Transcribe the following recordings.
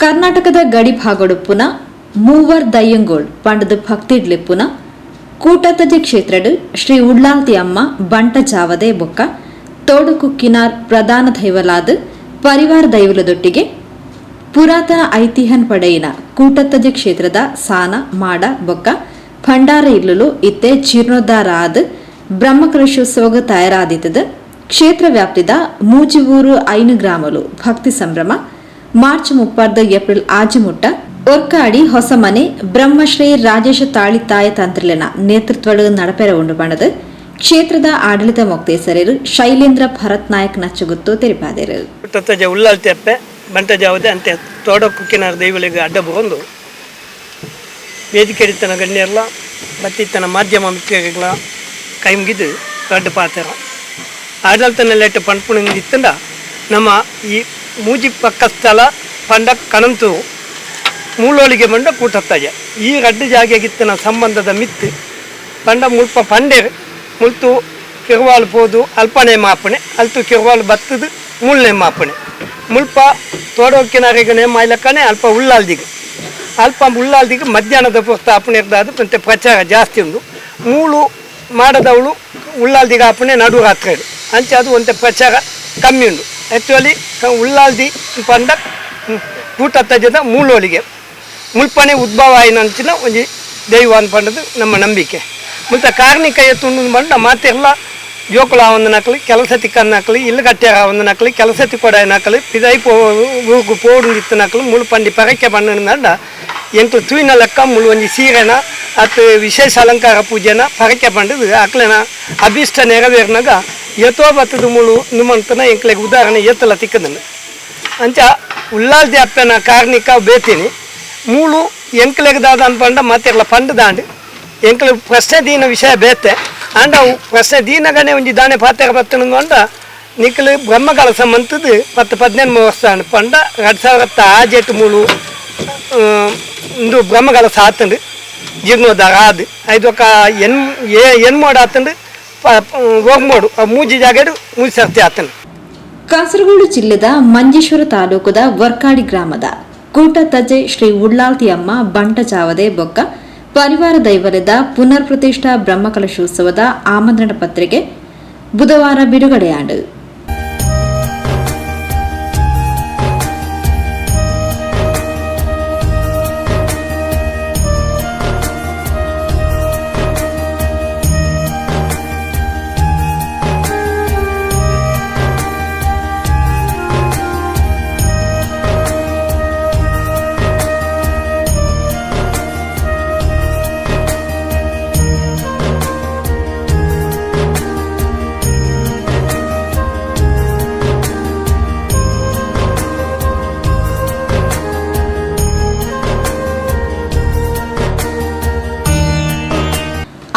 ಕರ್ನಾಟಕದ ಗಡಿ ಭಾಗಡುಪ್ಪುನ ಮೂವರ್ ದಯ್ಯಂಗೋಳ್ ಪಂಡದ ಭಕ್ತಿಡ್ಲಿಪ್ಪುನ ಕೂಟತಜೆ ಕ್ಷೇತ್ರಡ್ ಶ್ರೀ ಉಳ್ಳಾಲ್ತಿ ಅಮ್ಮ ಬಂಟ ಜಾವದೆ ಬೊಕ್ಕ ತೋಡುಕುಕ್ಕಿನಾರ್ ಪ್ರಧಾನ ದೈವಲಾದ್ ಪರಿವಾರ ದೈವಲದೊಟ್ಟಿಗೆ ಪುರಾತನ ಐತಿಹ್ಯನ್ ಪಡೆಯಿನ ಕೂಟತ್ತಜೆ ಕ್ಷೇತ್ರದ ಸಾನ ಮಾಡ ಬೊಕ್ಕ ಭಂಡಾರ ಇಲ್ಲುಲು ಇತ್ತೆ ಜೀರ್ಣೋದ್ಧಾರ ಆದ್ ಬ್ರಹ್ಮಕಲಶೋತ್ಸವಗ್ ತಯಾರಾದಿತ್ತದ. ಕ್ಷೇತ್ರ ವ್ಯಾಪ್ತಿದ ಮೂಜಿವೂರು 5 ಗ್ರಾಮಲು ಭಕ್ತಿ ಸಂಭ್ರಮ ಮಾರ್ಚ್ 30ರ್ದ್ ಏಪ್ರಿಲ್ 6 ಮುಟ್ಟ ಒರ್ಕಾಡಿ ಹೊಸಮನೆ ಬ್ರಹ್ಮಶ್ರೀ ರಾಜೇಶ ತಾಳಿತಾಯ ತಂತ್ರಿಲೆನ ನೇತೃತ್ವಡ್ ನಡಪೆರೆ ಉಂಡು ಪಂಡದ್ ಕ್ಷೇತ್ರದ ಆಡಳಿತ ಮೊಕ್ತೇಸರೆರ್ ಶೈಲೇಂದ್ರ ಭರತ್ ನಾಯಕ್ ನಚ್ಚುಗುತ್ತು ತೆರಿಪಾದೆರ್. ತತ್ತಜ ಉಳ್ಳಾಲ್ತಿ ಅಪ್ಪೆ ಬಂಟ ಜಾವದೆ ಅಂತೆ ತೋಡ ಕುಕ್ಕಿನಾರ್ ದೈವಳಿಗೆ ಅಡ್ಡ ಬಗೊಂದು ವೇದಿಕೆಡಿತ್ತನ ಗಣ್ಯರ್ಲ ಬತ್ತಿತ್ತನ ಮಾಧ್ಯಮ ಮಿತ್ರರಿಗ್ಲ ಕೈ ಮುಗಿದು ರಡ್ಡು ಪಾತೆರ ಆಡಳಿತ ನೆಲೆಟ್ ಪನ್ಪುಣಿಂದಿತ್ತಂಡ ನಮ್ಮ ಈ ಮೂಜಿ ಪಕ್ಕ ಸ್ಥಳ ಪಂಡ ಕಣಂತು ಮೂಲೋಳಿಗೆ ಬಂಡ ಕೂಟತ್ತಾಜ ಈ ರಡ್ಡು ಜಾಗೆಗಿತ್ತನ ಸಂಬಂಧದ ಮಿತ್ತು ಪಂಡ ಮುಲ್ಪ ಪಂಡೇರ್ ಮುಲ್ತು ಕಿರುವಾಲು ಪೋದು ಅಲ್ಪನೆ ಮಾಪಣೆ ಅಲ್ತು ಕಿರುವಾಲು ಬತ್ತದು ಮೂಳನೆ ಮಾಪಣೆ ಮುಲ್ಪ ತೋಡೋಕಿನಾರಿಗೆ ನೇಮ ಇಲ್ಲಕ್ಕನೆ ಅಲ್ಪ ಉಳ್ಳಾಲ್ದಿಗೆ ಅಲ್ಪ ಉಳ್ಳಾಲ್ದಿಗೆ ಮಧ್ಯಾಹ್ನದ ಪೊರ್ತು ಆಪಣೆ ಇರ್ದಾದು ಮತ್ತೆ ಪ್ರಚಾರ ಜಾಸ್ತಿ ಉಂಡು. ಮೂಳು ಮಾಡದವಳು ಉಳ್ಳಾಲ್ದಿಗೆ ಆಪಣೆ ನಡು ರಾತ್ರಿ ಅಂಚೆ ಅದು ಒಂತೆ ಪ್ರಚಾರ ಕಮ್ಮಿ ಉಂಡು. ಆ್ಯಕ್ಚುಲಿ ಉಳ್ಳಾಲ್ದಿ ಪಂಡ ಕೂಟತ್ತಜದ ಮೂಲೋಳಿಗೆ ಮುಲ್ಪನೆ ಉದ್ಭವ ಆಯಿನಂಚಿನ ಒಂಜಿ ದೈವ ಪಂಡದು ನಮ್ಮ ನಂಬಿಕೆ. ಮುಲ್ತ ಕಾರ್ಣಿಕ ಎತ್ತುಂಡು ಪಂಡ ಮಾತೆರ್ಲ ಜೋಕುಲ ಆವಂದು ನಕಲಿ ಕೆಲಸ ತಿಕ್ಕನ್ನಕಲಿ ಇಲ್ಲು ಕಟ್ಟ್ಯಾರ ಆವಂದು ನಕಲಿ ಕೆಲಸ ತಿಕ್ಕೊಡಾಯ ನಕಲಿ ಪಿದೈ ಪೋ ಊರುಗು ಪೋಡು ನಕಲು ಮುಳು ಪಂಡಿ ಪರಕೆ ಪಣ್ಣಂಡ ಎಂಕ್ಲು ತೂಯಿನ ಲೆಕ್ಕ ಮುಳು ಒಂಜಿ ಸೀರೆನ ಅತ್ ವಿಶೇಷ ಅಲಂಕಾರ ಪೂಜೆನ ಪರಕೆ ಪಂಡದು ಅಕ್ಲೆನ ಅಭೀಷ್ಟ ನೆರವೇರ್ನಾಗ ಏತೋ ಬತ್ತದ ಮುಳು ನುಮಂತನ ಎಂಕ್ಲೆಗ್ ಉದಾಹರಣೆ ಏತಲ ತಿಕ್ಕದನ್ನು. ಅಂಚ ಉಳ್ಳಾಲ್ದಿ ಅಪ್ಪೆನ ಕಾರ್ಣಿಕ ಬೇತೀನಿ ಮೂಳು ಎಂಕ್ಲೆಗ್ ದಾದ ಅನ್ಪಂಡ ಮಾತೆರ್ಲ ಪಂಡ ದಾಂಡ್ ಎಂಕ್ಲೆ ಪ್ರಶ್ನೆ ದೀನ ವಿಷಯ ಬೇತೆ ಆಂಡ ಅವು ಪ್ರಶ್ನೆ ದೀನಗನೆ ಒಂಜಿ ದಾನೆ ಪಾತೆರ ಬತ್ತನಂದ ನಿಕ್ಲು ಬ್ರಹ್ಮಕಲಶ ಮಂತದ್ದು 10 15 ವರ್ಷ ಆಂಡ್ ಪಂಡ 2006 ಮೂಳು ಇಂದು ಬ್ರಹ್ಮಕಲಶ ಆತಂಡು ಜೀರ್ಣೋದ್ಧಾರ ಆದ್ ಐದೊಕ ಎನ್ ಎನ್ ಮೋಡ್ ಆತಂಡು ಹೋಗ್ಮೋಡು ಮೂಜಿ ಜಾಗಡ್ ಮೂಜಿ ಸರ್ತಿ ಆತಂಡು. ಕಾಸರಗೋಡು ಜಿಲ್ಲೆದ ಮಂಜೇಶ್ವರ ತಾಲೂಕುದ ವರ್ಕಾಡಿ ಗ್ರಾಮದ ಕೂಟತಜೆ ಶ್ರೀ ಉಳ್ಳಾಲ್ತಿ ಅಮ್ಮ ಬಂಟ ಜಾವದೆ ಬೊಕ್ಕ ಪರಿವಾರ ದೈವಲದ ಪುನರ್ ಪ್ರತಿಷ್ಠಾ ಬ್ರಹ್ಮಕಲಶೋತ್ಸವದ ಆಮಂತ್ರಣ ಪತ್ರಿಕೆ ಬುಧವಾರ ಬಿಡುಗಡೆಯಾಂಡು.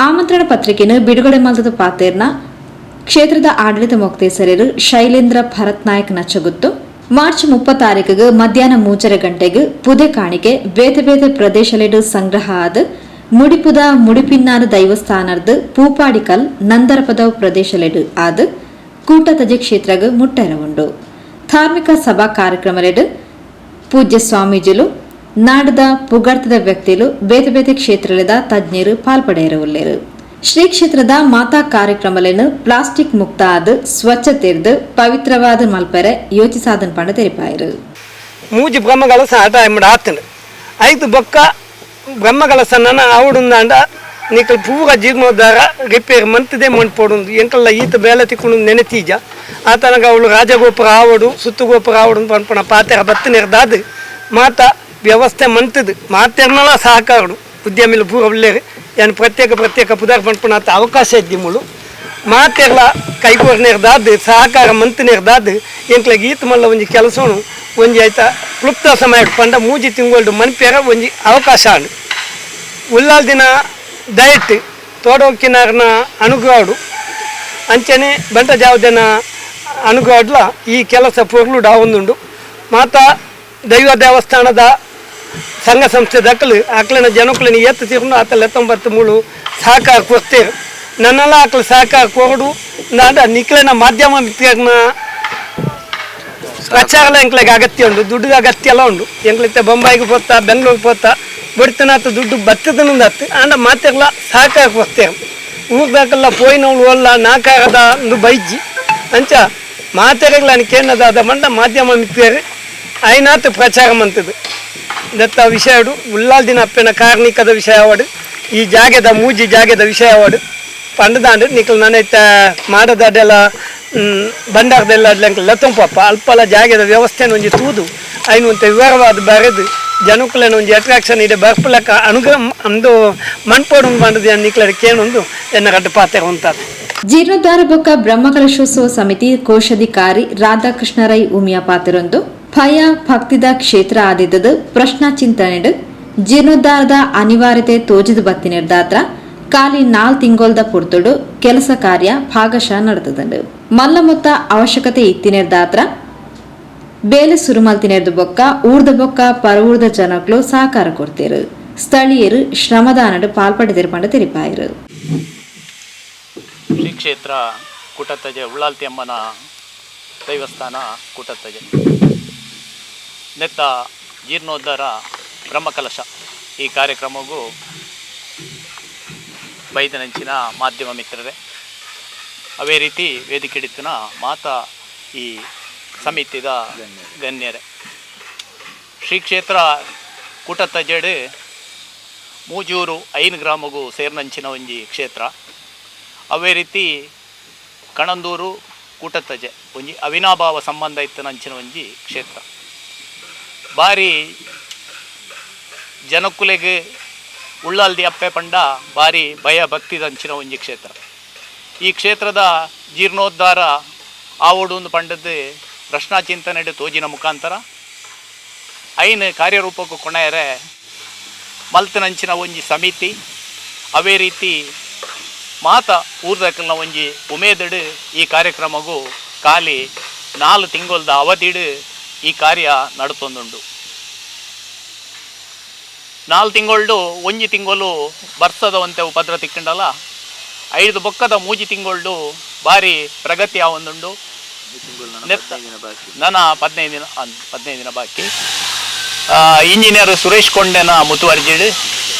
ಆಮಂತ್ರಣ ಪತ್ರಿಕೆಯನ್ನು ಬಿಡುಗಡೆ ಮಲ್ತದ ಪಾತೇರ್ನ ಕ್ಷೇತ್ರದ ಆಡಳಿತ ಮೊಕ್ತೇಸರರು ಶೈಲೇಂದ್ರ ಭರತ್ ನಾಯಕ್ ನಚ್ಚಗುತ್ತು ಮಾರ್ಚ್ 30 ತಾರೀಕಿಗೆ ಮಧ್ಯಾಹ್ನ 3:30 ಗಂಟೆಗೆ ಪುದೆ ಕಾಣಿಕೆ ಬೇತೆ ಬೇತೆ ಪ್ರದೇಶಲೆಡು ಸಂಗ್ರಹ ಆದ ಮುಡಿಪುದ ಮುಡಿಪಿನ್ನಾರ ದೈವಸ್ಥಾನರ್ದು ಪೂಪಾಡಿಕಲ್ ನಂದರಪದವ್ ಪ್ರದೇಶಲೆಡು ಆದ ಕೂಟತಜೆ ಕ್ಷೇತ್ರಗ್ ಮುಟ್ಟೆರ ಉಂಡು. ಧಾರ್ಮಿಕ ಸಭಾ ಕಾರ್ಯಕ್ರಮಲೆಡು ಪೂಜ್ಯ ಸ್ವಾಮೀಜಿಲು ನಾಡದ ಪುಗರ್ತದ ವ್ಯಕ್ತಿಲು ಬೇತೆ ಬೇತೆ ಕ್ಷೇತ್ರದ ತಜ್ಞರು ಪಾಲ್ಪಡೆಯರು. ಶ್ರೀ ಕ್ಷೇತ್ರದ ಮಾತಾ ಕಾರ್ಯಕ್ರಮలను ಪ್ಲಾಸ್ಟಿಕ್ ಮುಕ್ತ ಆದ ಸ್ವಚ್ಛತೆರ್ದು ಪವಿತ್ರವಾದ ಮಲ್ಪೆರೆ ಯೋಚಿಸಾದನ್ ಪಂಡ ತೆರಿಪಾಯರು. ಮೂಜಿ ಬ್ರಹ್ಮಕಲಶ ಆಟ ಆತನು ಐದು ಬೊಕ್ಕ ಬ್ರಹ್ಮಕಲಶನ ಆವುಡುಂದಾಂಡ ನಿಕಲ್ ಪೂರ ಜೀರ್ಣೋದ್ಧಾರ ರಿಪೇರ್ ಮಂತದೇ ಮಣ್ಪೋಡುಂದು ಎಂಕಲ್ಲ ಈತ ಬೇಲೆ ತಿಕ್ಕೊಂಡು ನೆನೆತೀಜ ಆತನಗ ಅವಳು ರಾಜಗೋಪುರ ಆವಡು ಸುತ್ತುಗೋಪುರ ಆವಡು ಪನ್ಪಣ ಪಾತೆರ ಬತ್ತನೆರ್ದಾದು ಮಾತಾ ವ್ಯವಸ್ಥೆ ಮಂತದು ಮಾತೆರ್ನಲ ಸಹಕಾರಡು ಉದ್ಯಮಿಲು ಪೂರ ಉಳ್ಳೇರು ಏನು ಪ್ರತ್ಯೇಕ ಪ್ರತ್ಯೇಕ ಪುದಾರ್ ಪನ್ಪುಣಾತ ಅವಕಾಶ ಇದ್ದಿ ಮುಳು ಮಾತೆರ್ಲ ಕೈಕೋರ್ನೇರ್ದಾದ್ ಸಹಕಾರ ಮಂತನೇರ್ದಾದ್ ಎಂಕ್ಲೆಗ್ ಈತ ಮಲ್ಲ ಒಂಜಿ ಕೆಲಸನು ಒಂಜಿ ಆಯ್ತಾ ಕ್ಲುಪ್ತ ಸಮಯ ಪಂಡ ಮೂಜಿ ತಿಂಗಳು ಮನ್ಪೇರ ಒಂಜಿ ಅವಕಾಶ ಆಂಡ್. ಉಲ್ಲಾಲ್ ದಿನ ದಯಟ್ ತೋಡೋಕಿನಾರ್ನ ಅನುಗ್ರಹಡು ಅಂಚನೆ ಬಂಟ ಜಾವದನ ಅನುಗ್ರಹಡ್ಲ ಈ ಕೆಲಸ ಪೊರ್ಲು ಡಾವೊಂದುಂಡು. ಮಾತಾ ದೈವ ದೇವಸ್ಥಾನದ ಸಂಘ ಸಂಸ್ಥೆ ದಕ್ಕಲು ಅಕ್ಲೆನ ಜನಕುಲೆನ ಎತ್ತು ತೀರ್ನು ಆತ ಲೆತ್ತೊಂಬತ್ತು ಮೂಳು ಸಹಕಾರ ಕೊಡ್ತೇರು ನನ್ನೆಲ್ಲ ಅಕ್ಲು ಸಹಕಾರ ಕೊರಡು ನಾಡ ನಿಕ್ಲೆನ ಮಾಧ್ಯಮ ಮಿತ್ರನ ಪ್ರಚಾರಲ ಎಂಕ್ಲೆಗ್ ಅಗತ್ಯ ಉಂಡು, ದುಡ್ಡು ಅಗತ್ಯ ಎಲ್ಲ ಉಂಡು. ಎಂಕ್ಲಿತ್ತೆ ಬೊಂಬಾಯಿಗೆ ಪೋತಾ, ಬೆಂಗಳೂರಿಗೆ ಪೋತಾ, ಬಡಿತನಾತ ದುಡ್ಡು ಬತ್ತದನಂದತ್ತು. ಆಂಡ ಮಾತೆರ್ಲ ಸಹಕಾರ ಕೊರ್ತೇವೆ. ಊರ್ದಾಕಲ್ಲ ಪೋಯಿನವ್ಳು ಒಲ್ಲ ನಾಕಾರದ ಒಂದು ಬೈಜಿ ಅಂಚ ಮಾತೆರೆಗ್ಲ ಕೇನದಾದ ಮಂಡ ಮಾಧ್ಯಮ ಮಿತ್ರರು ಐನಾತ್ ಪ್ರಚಾರ ಮಂತದು ದತ್ತ ವಿಷಯಡು ಉಲ್ಲಾಲ್ದಿನ ಅಪ್ಪೆನ ಕಾರ್ಣಿಕದ ವಿಷಯ ಅವಡು, ಈ ಜಾಗೆದ ಮೂಜಿ ಜಾಗೆದ ವಿಷಯ ಅವಡು ಪಂಡದಾಂಡು ನಿಕಲ್ ನನೈತ ಮಾಡದಾಡೆಲ್ಲ ಬಂಡಾರದೆಲ್ಲ ಲತ್ತೊಂಪಪ್ಪ ಅಲ್ಪಲ ಜಾಗೆದ ವ್ಯವಸ್ಥೆನ ಒಂಜಿ ತೂದು ಐನು ಒಂತೆ ವಿವರವಾದ ಬರೆದು ಜನಕುಲೆನ ಒಂಜಿ ಅಟ್ರಾಕ್ಷನ್ ಇದೆ ಬರ್ಪುಲಕ ಅನುಗ್ರಹ ಅಂದು ಮನ್ಪೋಡು ಪಂಡದ ನಿಕ್ಲ ಕೇನೊಂದು ಎನ್ನ ಕಟ್ಟು ಪಾತೆ ಉಂತಾದ. ಜೀರ್ಣೋದ್ಧಾರ ಬೊಕ್ಕ ಬ್ರಹ್ಮಕಲಶೋತ್ಸವ ಸಮಿತಿ ಕೋಶಾಧಿಕಾರಿ ರಾಧಾಕೃಷ್ಣ ರೈ ಉಮಿಯಾ ಪಾತಿರೊಂದು ಭಯ ಭಕ್ತಿದ ಕ್ಷೇತ್ರ ಆದಿದ್ದದು ಪ್ರಶ್ನಾ ಚಿಂತನೆಡು ಜೀರ್ಣೋದ್ಧಾರದ ಅನಿವಾರ್ಯತೆ ತೋಜಿದು ಬತ್ತಿನಿರ್ದಾತ್ರ ಖಾಲಿ 4 ತಿಂಗೊಲ್ದ ಪುರ್ತುಡು ಕೆಲಸ ಕಾರ್ಯ ಭಾಗಶಃ ನಡೆತದಂಡು. ಮಲ್ಲ ಮೊತ್ತ ಅವಶ್ಯಕತೆ ಇತ್ತಿನಿರ್ದಾತ್ರ ಬೇಲೆ ಸುರುಮಲ್ತಿನೆರ್ದು ಬೊಕ್ಕ ಊರ್ದ ಬೊಕ್ಕ ಪರವೂರ್ದ ಜನಕ್ಲು ಸಹಕಾರ ಕೊಡ್ತೇರು, ಸ್ಥಳೀಯರು ಶ್ರಮದಾನಡು ಪಾಲ್ಪಡೆದಿರು ಪಂಡ ತೆರಿಪಾಯರು. ಶ್ರೀ ಕ್ಷೇತ್ರ ಕೂಟತ್ತಜೆ ಉಳ್ಳಾಲ್ತಿ ಅಮ್ಮನ ದೈವಸ್ಥಾನ ಕೂಟತ್ತಜೆ ನೆತ್ತ ಜೀರ್ಣೋದ್ಧಾರ ಬ್ರಹ್ಮಕಲಶ ಈ ಕಾರ್ಯಕ್ರಮಕ್ಕೂ ಬೈದನಂಚಿನ ಮಾಧ್ಯಮ ಮಿತ್ರರೇ, ಅವೇ ರೀತಿ ವೇದಿಕೆಡಿತ್ತಿನ ಮಾತಾ ಈ ಸಮಿತಿದ ಗಣ್ಯರೇ, ಶ್ರೀ ಕ್ಷೇತ್ರ ಕೂಟತ್ತಜೆಡು ಮೂಜೂರು 5 ಗ್ರಾಮಗೂ ಸೇರ್ನಂಚಿನ ಒಂಜಿ ಕ್ಷೇತ್ರ. ಅವೇ ರೀತಿ ಕಣಂದೂರು ಕೂಟತ್ತಜೆ ಒಂಜಿ ಅವಿನಾಭಾವ ಸಂಬಂಧ ಇತ್ತಿನಂಚಿನ ಒಂಜಿ ಕ್ಷೇತ್ರ. ಬಾರಿ ಜನಕ್ಕುಲೆಗ್ ಉಳ್ಳಾಲ್ದಿ ಅಪ್ಪೆ ಪಂಡ ಬಾರಿ ಭಯ ಭಕ್ತಿದಂಚಿನ ಒಂಜಿ ಕ್ಷೇತ್ರ. ಈ ಕ್ಷೇತ್ರದ ಜೀರ್ಣೋದ್ಧಾರ ಆವೋಡು ಒಂದು ಪಂಡದ್ದು ಪ್ರಶ್ನಾ ಚಿಂತನೆ ತೋಜಿನ ಮುಖಾಂತರ ಐನ್ ಕಾರ್ಯರೂಪಕ್ಕೂ ಕೊಣೆಯರೆ ಮಲ್ತನಂಚಿನ ಒಂಜಿ ಸಮಿತಿ. ಅವೇ ರೀತಿ ಮಾತ ಊರ್ದಕಲ್ನ ಒಂಜಿ ಉಮೇದಡು ಈ ಕಾರ್ಯಕ್ರಮಗೂ ಖಾಲಿ 4 ತಿಂಗೊಲ್ದ ಅವಧಿಡು ಈ ಕಾರ್ಯ ನಡತೊಂದುಂಡು. 4 ತಿಂಗೊಳ್ಡು ಒಂಜಿ ತಿಂಗಳು ಬರ್ಸದ ಒಂತೆ ಉಪದ್ರ ತಿಕ್ಕಂಡಲ್ಲ, 5 ಬೊಕ್ಕದ ಮೂಜಿ ತಿಂಗೊಳ್ಡು ಭಾರಿ ಪ್ರಗತಿ ಆವೊಂದುಂಡು. ನನ್ನ 15 ದಿನ ಬಾಕಿ. ಇಂಜಿನಿಯರ್ ಸುರೇಶ್ ಕೊಂಡೆನ ಮುತುವರ್ಜಿಡು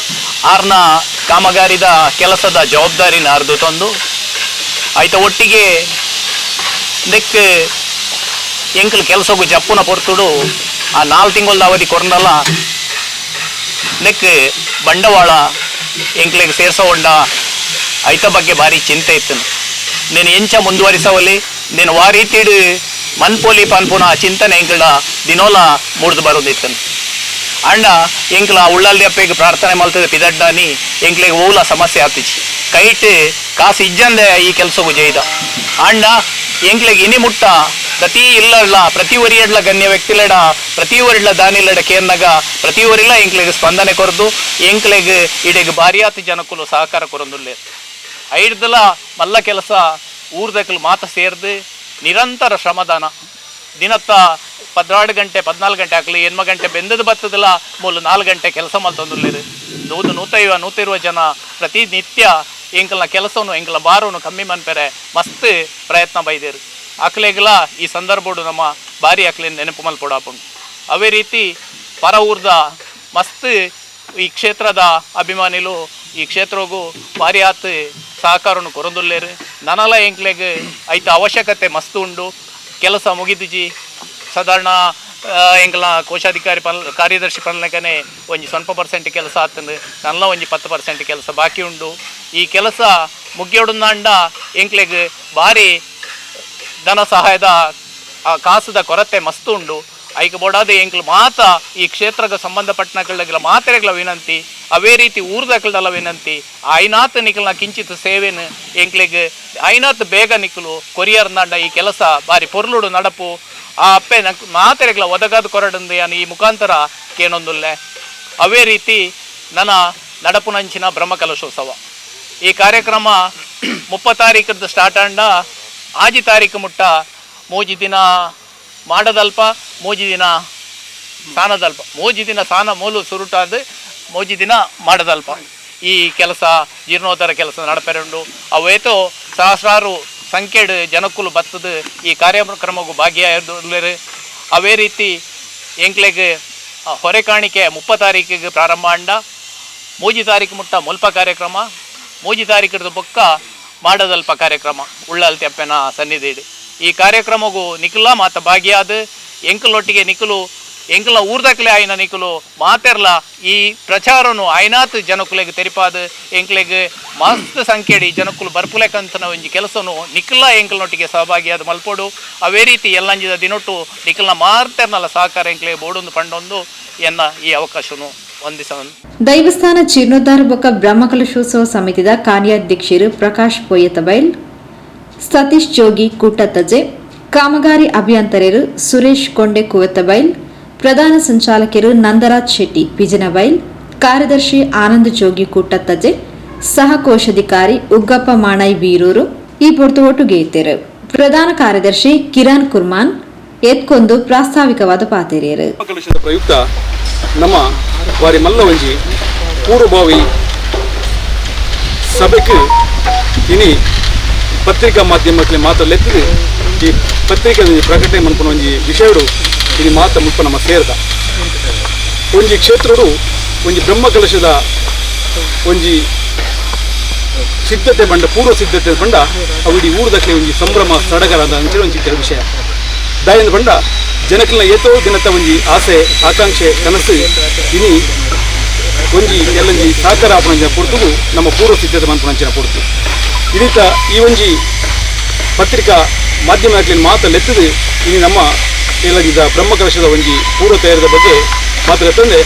ಆರ್ನ ಕಾಮಗಾರಿದ ಕೆಲಸದ ಜವಾಬ್ದಾರಿನ ಅರ್ದು ತಂದು ಆಯ್ತ ಒಟ್ಟಿಗೆ ನೆಕ್ ಎಂಕಲ್ ಕೆಲಸಗೂ ಜಪ್ಪುನ ಪೊರ್ತುಡು ಆ 4 ತಿಂಗಳದ ಅವಧಿ ಕೊರಂದಲ್ಲ ನೆಕ್ ಬಂಡವಾಳ ಎಂಕ್ಲೆಗ್ ಸೇರ್ಸೋಂಡ ಐತ ಬಗ್ಗೆ ಭಾರಿ ಚಿಂತೆ ಇತ್ತು. నేను ಎಂಚ ಮುಂದುವರಿಸವಲ್ಲಿ నేను ವಾ ರೀತಿಡು ಮನ್ಪೋಲಿ ಪನ್ಪುನ ಚಿಂತನೆ ಎಂಕಲ್ಡ ದಿನೋಲ ಮೂಡ್ದು ಬರೋದಿತ್ತು. ಅಣ್ಣ ಎಂಕ್ಲ ಉಳ್ಳಾಲ್ದಿ ಅಪ್ಪೆಗ್ ಪ್ರಾರ್ಥನೆ ಮಲ್ತದೆ ಪಿದಡ್ಡಾನಿ ಎಂಕ್ಲೆಗ್ ಓಲ ಸಮಸ್ಯೆ ಆತಿಚಿ ಕೈಟ್ ಕಾಸು ಇಜ್ಜಂದೆ ಈ ಕೆಲಸಗೂ ಜೈದ. ಅಣ್ಣ ಎಂಕ್ಲೆಗ್ ಇನಿ ಮುಟ್ಟ ಪ್ರತಿ ಇಲ್ಲಡ್ಲ ಪ್ರತಿ ಒರಿಯಡ್ಲ ಗಣ್ಯ ವ್ಯಕ್ತಿಲಡ ಪ್ರತಿ ಒರಿಡ್ಲ ದಾನಿಲ್ಲಡ ಕೇರ್ನಗ ಪ್ರತಿ ಒರಿಲ್ಲ ಎಂಕ್ಲೆಗ್ ಸ್ಪಂದನೆ ಕೊರದು ಎಂಕ್ಲೆಗ್ ಇಡೆಗ್ ಬಾರಿಯಾತಿ ಜನಕ್ಕುಲು ಸಹಕಾರ ಕೊರೊಂದುಲ್ಲೆ. ಐಡ್ದಲ ಮಲ್ಲ ಕೆಲಸ ಊರ್ದಕ್ಲು ಮಾತ ಸೇರ್ದು ನಿರಂತರ ಶ್ರಮದಾನ ದಿನತ್ತ 12 ಗಂಟೆ 14 ಗಂಟೆ ಆಗಲಿ 8 ಗಂಟೆ ಬೆಂದದ ಬತ್ತದಲ್ಲ ಮೂಲು 4 ಗಂಟೆ ಕೆಲಸ ಮಲ್ತೊಂದುಲ್ಲೇರು. 100 120 ಜನ ಪ್ರತಿನಿತ್ಯ ಎಂಕಲ್ನ ಕೆಲಸವನ್ನು ಎಂಕಲ್ನ ಭಾರವನ್ನು ಕಮ್ಮಿ ಮನ್ಪೆರೆ ಮಸ್ತ್ ಪ್ರಯತ್ನ ಬೈದೇರು. ಅಕ್ಲೆಗ್ಲ ಈ ಸಂದರ್ಭಡು ನಮ್ಮ ಭಾರಿ ಅಕ್ಲೆ ನೆನಪು ಮಲ್ಪೊಡಾಪುಂಡು. ಅವೇ ರೀತಿ ಪರ ಊರ್ದ ಮಸ್ತ್ ಈ ಕ್ಷೇತ್ರದ ಅಭಿಮಾನಿಲು ಈ ಕ್ಷೇತ್ರಗೂ ಭಾರಿ ಆತ್ ಸಹಕಾರವನ್ನು ಕೊರೊಂದುಲ್ಲೇರು. ನನಲ ಎಂಕ್ಲೆಗ್ ಐತ ಅವಶ್ಯಕತೆ ಮಸ್ತ್ ಉಂಡು. ಕೆಲಸ ಮುಗಿದಿಜಿ ಸಾಧಾರಣ ಎಂಕಲ್ನ ಕೋಶಾಧಿಕಾರಿ ಕಾರ್ಯದರ್ಶಿ ಪನ್ಲಕನೆ ಒಂಜಿ ಸ್ವಲ್ಪ ಪರ್ಸೆಂಟ್ ಕೆಲಸ ಆತಂದು ನಲ್ಲ ಒಂಜಿ 10% ಕೆಲಸ ಬಾಕಿ ಉಂಡು. ಈ ಕೆಲಸ ಮುಗಿಯೋಡುಂದಾಂಡ ಎಂಕ್ಲೆಗ್ ಭಾರಿ ಧನ ಸಹಾಯದ ಕಾಸುದ ಕೊರತೆ ಮಸ್ತ್ ಉಂಡು. ಐಕ್ ಬೋಡಾದ ಎಂಕ್ಲು ಮಾತ ಈ ಕ್ಷೇತ್ರಕ್ಕೆ ಸಂಬಂಧಪಟ್ಟನಕಲ್ಡಗ್ಲ ಮಾತೆರೆಗ್ಲ ವಿನಂತಿ, ಅವೇ ರೀತಿ ಊರ್ದಕಲ್ಡಲ ವಿನಂತಿ, ಐನಾತ್ ನಿಕಲ್ನ ಕಿಂಚಿತ್ ಸೇವೆನು ಎಂಕ್ಲೆಗ್ ಐನಾತ್ ಬೇಗ ನಿಕ್ಕಲು ಕೊರಿಯರ್ನಾಂಡ ಈ ಕೆಲಸ ಬಾರಿ ಪೊರ್ಲುಡು ನಡಪು. ಆ ಅಪ್ಪೆ ನಕ್ ಮಾತೆರೆಗ್ಲ ಒದಗಾದ ಕೊರಡಂದು ಯಾನ್ ಈ ಮುಖಾಂತರ ಕೇನೊಂದುಲ್ಲೆ. ಅವೇ ರೀತಿ ನನ್ನ ನಡಪುನಂಚಿನ ಬ್ರಹ್ಮಕಲಶೋತ್ಸವ ಈ ಕಾರ್ಯಕ್ರಮ 30 ತಾರೀಕದ್ದು ಸ್ಟಾರ್ಟ್ ಆಂಡ 6 ತಾರೀಕು ಮುಟ್ಟ ಮೂಜಿ ದಿನ ಮಾಡದಲ್ಪ ಮೂಜಿ ದಿನ ಸಾನದಲ್ಪ ಮೂಜಿ ದಿನ ಸಾನ ಮೂಲು ಸುರುಟಾದ ಮೂಜಿ ದಿನ ಮಾಡದಲ್ಪ ಈ ಕೆಲಸ ಜೀರ್ಣೋದ್ಧಾರ ಕೆಲಸ ನಡಪೆರುಂಡು. ಅವೇತೋ ಸಹಸ್ರಾರು ಸಂಖ್ಯೆಡ್ ಜನಕ್ಕುಲು ಬತ್ತದು ಈ ಕಾರ್ಯಕ್ರಮಕ್ಕೂ ಭಾಗಿಯಾಗಿರ್ಲೇರು. ಅವೇ ರೀತಿ ಎಂಕ್ಲೆಗ್ ಹೊರೆ ಕಾಣಿಕೆ 30 ತಾರೀಕಿಗೆ ಪ್ರಾರಂಭ ಅಂಡ 3 ತಾರೀಕು ಮುಟ್ಟ ಮುಲ್ಪ ಕಾರ್ಯಕ್ರಮ 3 ತಾರೀಕದ ಬೊಕ್ಕ ಮಾಡದಲ್ಪ ಕಾರ್ಯಕ್ರಮ ಉಳ್ಳಾಲ್ತಿ ಅಪ್ಪೆನ ಸನ್ನಿಧಿ. ಈ ಕಾರ್ಯಕ್ರಮಗೂ ನಿಖಲ ಮಾತ ಭಾಗಿಯಾದ ಎಂಕಲೊಟ್ಟಿಗೆ ನಿಖಲು ಎಂಕಲ ಊರ್ದಕ್ಲೆ ಆಯ್ನ ನಿಖಲು ಮಾತೆರ್ಲ ಈ ಪ್ರಚಾರನು ಆಯ್ನಾತ್ ಜನಕುಲೆಗ್ ತೆರಿಪಾದ ಎಂಕ್ಲೆಗ್ ಮಸ್ತ್ ಸಂಖ್ಯೆಡಿ ಜನಕುಲು ಬರ್ಪುಲೆಕಂತನ ಒಂಜಿ ಕೆಲಸನು ನಿಖಲ ಎಂಕಲ್ನೊಟ್ಟಿಗೆ ಸಹಭಾಗಿಯಾದ ಮಲ್ಪೋಡು. ಅವೇ ರೀತಿ ಎಲ್ಲಂಜಿದ ದಿನೊಟ್ಟು ನಿಖಲ್ನ ಮಾತೆರ್ನಲ ಸಹಕಾರ ಎಂಕ್ಲೆ ಬೋಡೊಂದು ಪಂಡೊಂದು ಎನ್ನ ಈ ಅವಕಾಶನು ವಂದಿಸ. ದೈವಸ್ಥಾನ ಜೀರ್ಣೋದ್ಧಾರ ಬೊಕ್ಕ ಬ್ರಹ್ಮಕಲಶೋತ್ಸವ ಸಮಿತಿದ ಕಾರ್ಯಾಧ್ಯಕ್ಷರು ಪ್ರಕಾಶ್ ಪೊಯ್ಯತಬೈಲ್, ಸತೀಶ್ ಜೋಗಿ ಕೂಟತ್ತಜೆ, ಕಾಮಗಾರಿ ಅಭಿಯಂತರರು ಸುರೇಶ್ ಕೊಂಡೆ ಕುವೆತ್ತಬೈಲ್, ಪ್ರಧಾನ ಸಂಚಾಲಕರು ನಂದರಾಜ್ ಶೆಟ್ಟಿ ಪಿಜನಬೈಲ್, ಕಾರ್ಯದರ್ಶಿ ಆನಂದ್ ಜೋಗಿ ಕೂಟತ್ತಜೆ, ಸಹ ಕೋಶಾಧಿಕಾರಿ ಉಗ್ಗಪ್ಪ ಮಾಣೈ ಬೀರೂರು ಈ ಪೊರ್ತು ಒಟ್ಟುಗೇತೆರು. ಪ್ರಧಾನ ಕಾರ್ಯದರ್ಶಿ ಕಿರಣ್ ಕುರ್ಮಾನ್ ಎತ್ಕೊಂದು ಪ್ರಾಸ್ತಾವಿಕವಾದ ಪಾತೆರಿಯರು. ಕಲಶದ ಪ್ರಯುಕ್ತ ನಮ್ಮ ವಾರಿ ಮಲ್ಲ ಒಂಜಿ ಪೂರ್ವಭಾವಿ ಸಭೆಗೆ ಇನಿ ಪತ್ರಿಕಾ ಮಾಧ್ಯಮಕ್ಕೆ ಮಾತ್ರ ಲೆತ್ತಿದೆ. ಈ ಪತ್ರಿಕೆ ಒಂಜಿ ಪ್ರಕಟಣೆ ಮನ್ಪುನ ಒಂಜಿ ವಿಷಯಡು ಇನಿ ಮಾತ ಮುಲ್ಪ ನಮ್ಮ ಸೇರ್ದ. ಒಂಜಿ ಕ್ಷೇತ್ರಡು ಒಂಜಿ ಬ್ರಹ್ಮಕಲಶದ ಒಂಜಿ ಸಿದ್ಧತೆ ಬಂಡ ಪೂರ್ವ ಸಿದ್ಧತೆ ಬಂಡ ಅವು ಇಡೀ ಊರ್ದಕ್ಲೆ ಒಂಜಿ ಸಂಭ್ರಮ ಸಡಗರ ಅಂಚನೆ ಒಂಜಿ ಕೆಲ ವಿಷಯ ದಾಯಂದ ಬಂಡ ಜನಕ್ಲೆನ ಏತೋ ದಿನತ ಒಂಜಿ ಆಸೆ ಆಕಾಂಕ್ಷೆ ಕನಸು ಇನಿ ಒಂಜಿ ಎಲ್ಲಂಜಿ ಸಾಕಾರ ಆಪುನಂಚಿನ ಪೊರ್ತುಗು ನಮ್ಮ ಪೂರ್ವ ಸಿದ್ಧತೆ ಮನ್ಪುನಂಚಿನ ಪೊರ್ತು. ಇದೀತ ಈ ಒಂಜಿ ಪತ್ರಿಕಾ ಮಾಧ್ಯಮ ಮಾತ ಲೆತ್ತದು ಇನಿ ನಮ್ಮ ಎಲ್ಲಂಜಿದ ಬ್ರಹ್ಮಕಲಶದ ಒಂಜಿ ಪೂರ್ವ ತಯಾರಿದ ಬಗ್ಗೆ ಮಾತ್ರ ತಂದೆ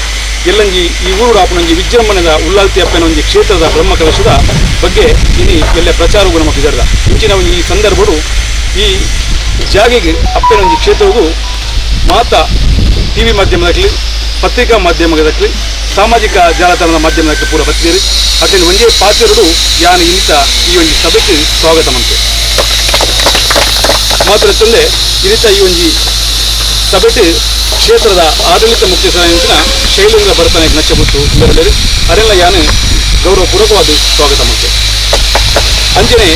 ಎಲ್ಲಂಜಿ ಈ ಊರು ಆಪುನಂಜಿ ವಿಜೃಂಭಣೆದ ಉಳ್ಳಾಲ್ತಿ ಅಪ್ಪನ ಒಂಜಿ ಕ್ಷೇತ್ರದ ಬ್ರಹ್ಮಕಲಶದ ಬಗ್ಗೆ ಇನಿ ಎಲ್ಲ ಪ್ರಚಾರಗೂ ನಮ್ಮ ಬಿಜಾರ್ದ. ಇಂಚಿನ ಒಂಜಿ ಈ ಸಂದರ್ಭಡು ಈ ಜಾಗೆಗೆ ಅಪ್ಪನ ಒಂಜಿ ಕ್ಷೇತ್ರಗೂ ಮಾತ ಟಿವಿ ಮಾಧ್ಯಮದಾಗಲಿ ಪತ್ರಿಕಾ ಮಾಧ್ಯಮದಾಗಲಿ ಸಾಮಾಜಿಕ ಜಾಲತಾಣದ ಮಾಧ್ಯಮದಾಗಲಿ ಪೂರ ಬತ್ತಿರಿ ಅತನ ಒಂಜೇ ಪಾತ್ರರು ಯಾನು ಇನ್ನಿತ ಈ ಒಂಜಿ ಸಭೆಗೆ ಸ್ವಾಗತ ಮಂತೆ. ಮಾತ್ರ ತಂದೆ ಇನ್ನಿತ ಈ ಒಂಜಿ ಸಭೆಟ್ ಕ್ಷೇತ್ರದ ಆಡಳಿತ ಮುಖ್ಯಸ್ಥರಾದ ಶೈಲೇಂದ್ರ ಭರತನಾಯಕ್ ನಚ್ಚಬುತ್ತು ಬೆರಳೇರು ಅರೆಲ್ಲ ಯಾನು ಗೌರವಪೂರ್ವಕವಾದ ಸ್ವಾಗತ ಮಂತೆ. ಅಂಜನೆ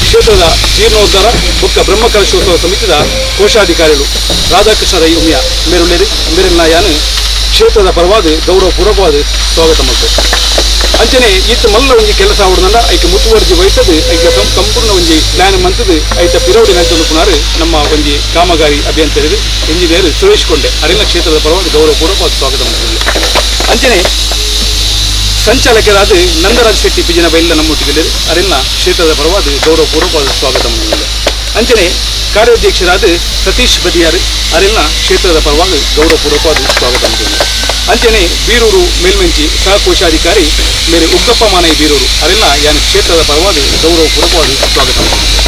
ಕ್ಷೇತ್ರದ ಜೀರ್ಣೋದ್ಧಾರ ಬೊಕ್ಕ ಬ್ರಹ್ಮಕಲಶೋತ್ಸವ ಸಮಿತಿದ ಕೋಶಾಧಿಕಾರಿಗಳು ರಾಧಾಕೃಷ್ಣ ರೈ ಉಮಿಯಾ ಮೇರುಳ್ಳೇರಿ ಮೇರೆಲ್ಲ ಯಾನು ಕ್ಷೇತ್ರದ ಪರವಾಗಿ ಗೌರವಪೂರ್ವಕವಾದ ಸ್ವಾಗತ ಮಾಡ್ತಾರೆ. ಅಂಚನೆ ಈತ ಮಲ್ಲ ಒಂಜಿ ಕೆಲಸ ಆವಡ್ನಲ್ಲ ಐಕೆ ಮುತುವರ್ಜಿ ವಹಿಸದು ಐಕೆ ಸಂಪೂರ್ಣ ಒಂಜಿ ಪ್ಲಾನ್ ಮಂತದು ಐತ ಪಿರವಡಿ ನಂಚೊಂದು ನಮ್ಮ ಒಂಜಿ ಕಾಮಗಾರಿ ಅಭಿಯಂತರರು ಇಂಜಿನಿಯರ್ ಸುರೇಶ್ ಕೊಂಡೆ ಅರಿನ ಕ್ಷೇತ್ರದ ಪರವಾಗಿ ಗೌರವಪೂರ್ವಕವಾದ ಸ್ವಾಗತ ಮಾಡ್ತಾರೆ. ಅಂಚನೆ ಸಂಚಾಲಕರಾದ ನಂದರಾಜ್ ಶೆಟ್ಟಿ ಪಿಜಿನ ಬೈಲ ನಮ್ಮೊಟ್ಟಿಗೆ ಅರಿನ ಕ್ಷೇತ್ರದ ಪರವಾಗಿ ಗೌರವಪೂರ್ವಕವಾದ ಸ್ವಾಗತ ಮಾಡಿದ್ದಾರೆ. ಅಂಚನೆ ಕಾರ್ಯಾಧ್ಯಕ್ಷರಾದ ಸತೀಶ್ ಬದಿಯಾರ್ ಅರಿನ ಕ್ಷೇತ್ರದ ಪರವಾಗಿ ಗೌರವಪೂರ್ವಕವಾದ ಸ್ವಾಗತ ಮಾಡಿದ್ದಾರೆ. ಅಂಚನೆ ಬೀರೂರು ಮೇಲ್ಮೆಂಚಿ ಸಹ ಕೋಶಾಧಿಕಾರಿ ಮೇರೆ ಉಗ್ಗಪ್ಪ ಮಾನೈ ಬೀರೂರು ಅರಿನ ಯಾನು ಕ್ಷೇತ್ರದ ಪರವಾಗಿ ಗೌರವಪೂರ್ವಕವಾದ ಸ್ವಾಗತ ಮಾಡಿದ್ದಾರೆ.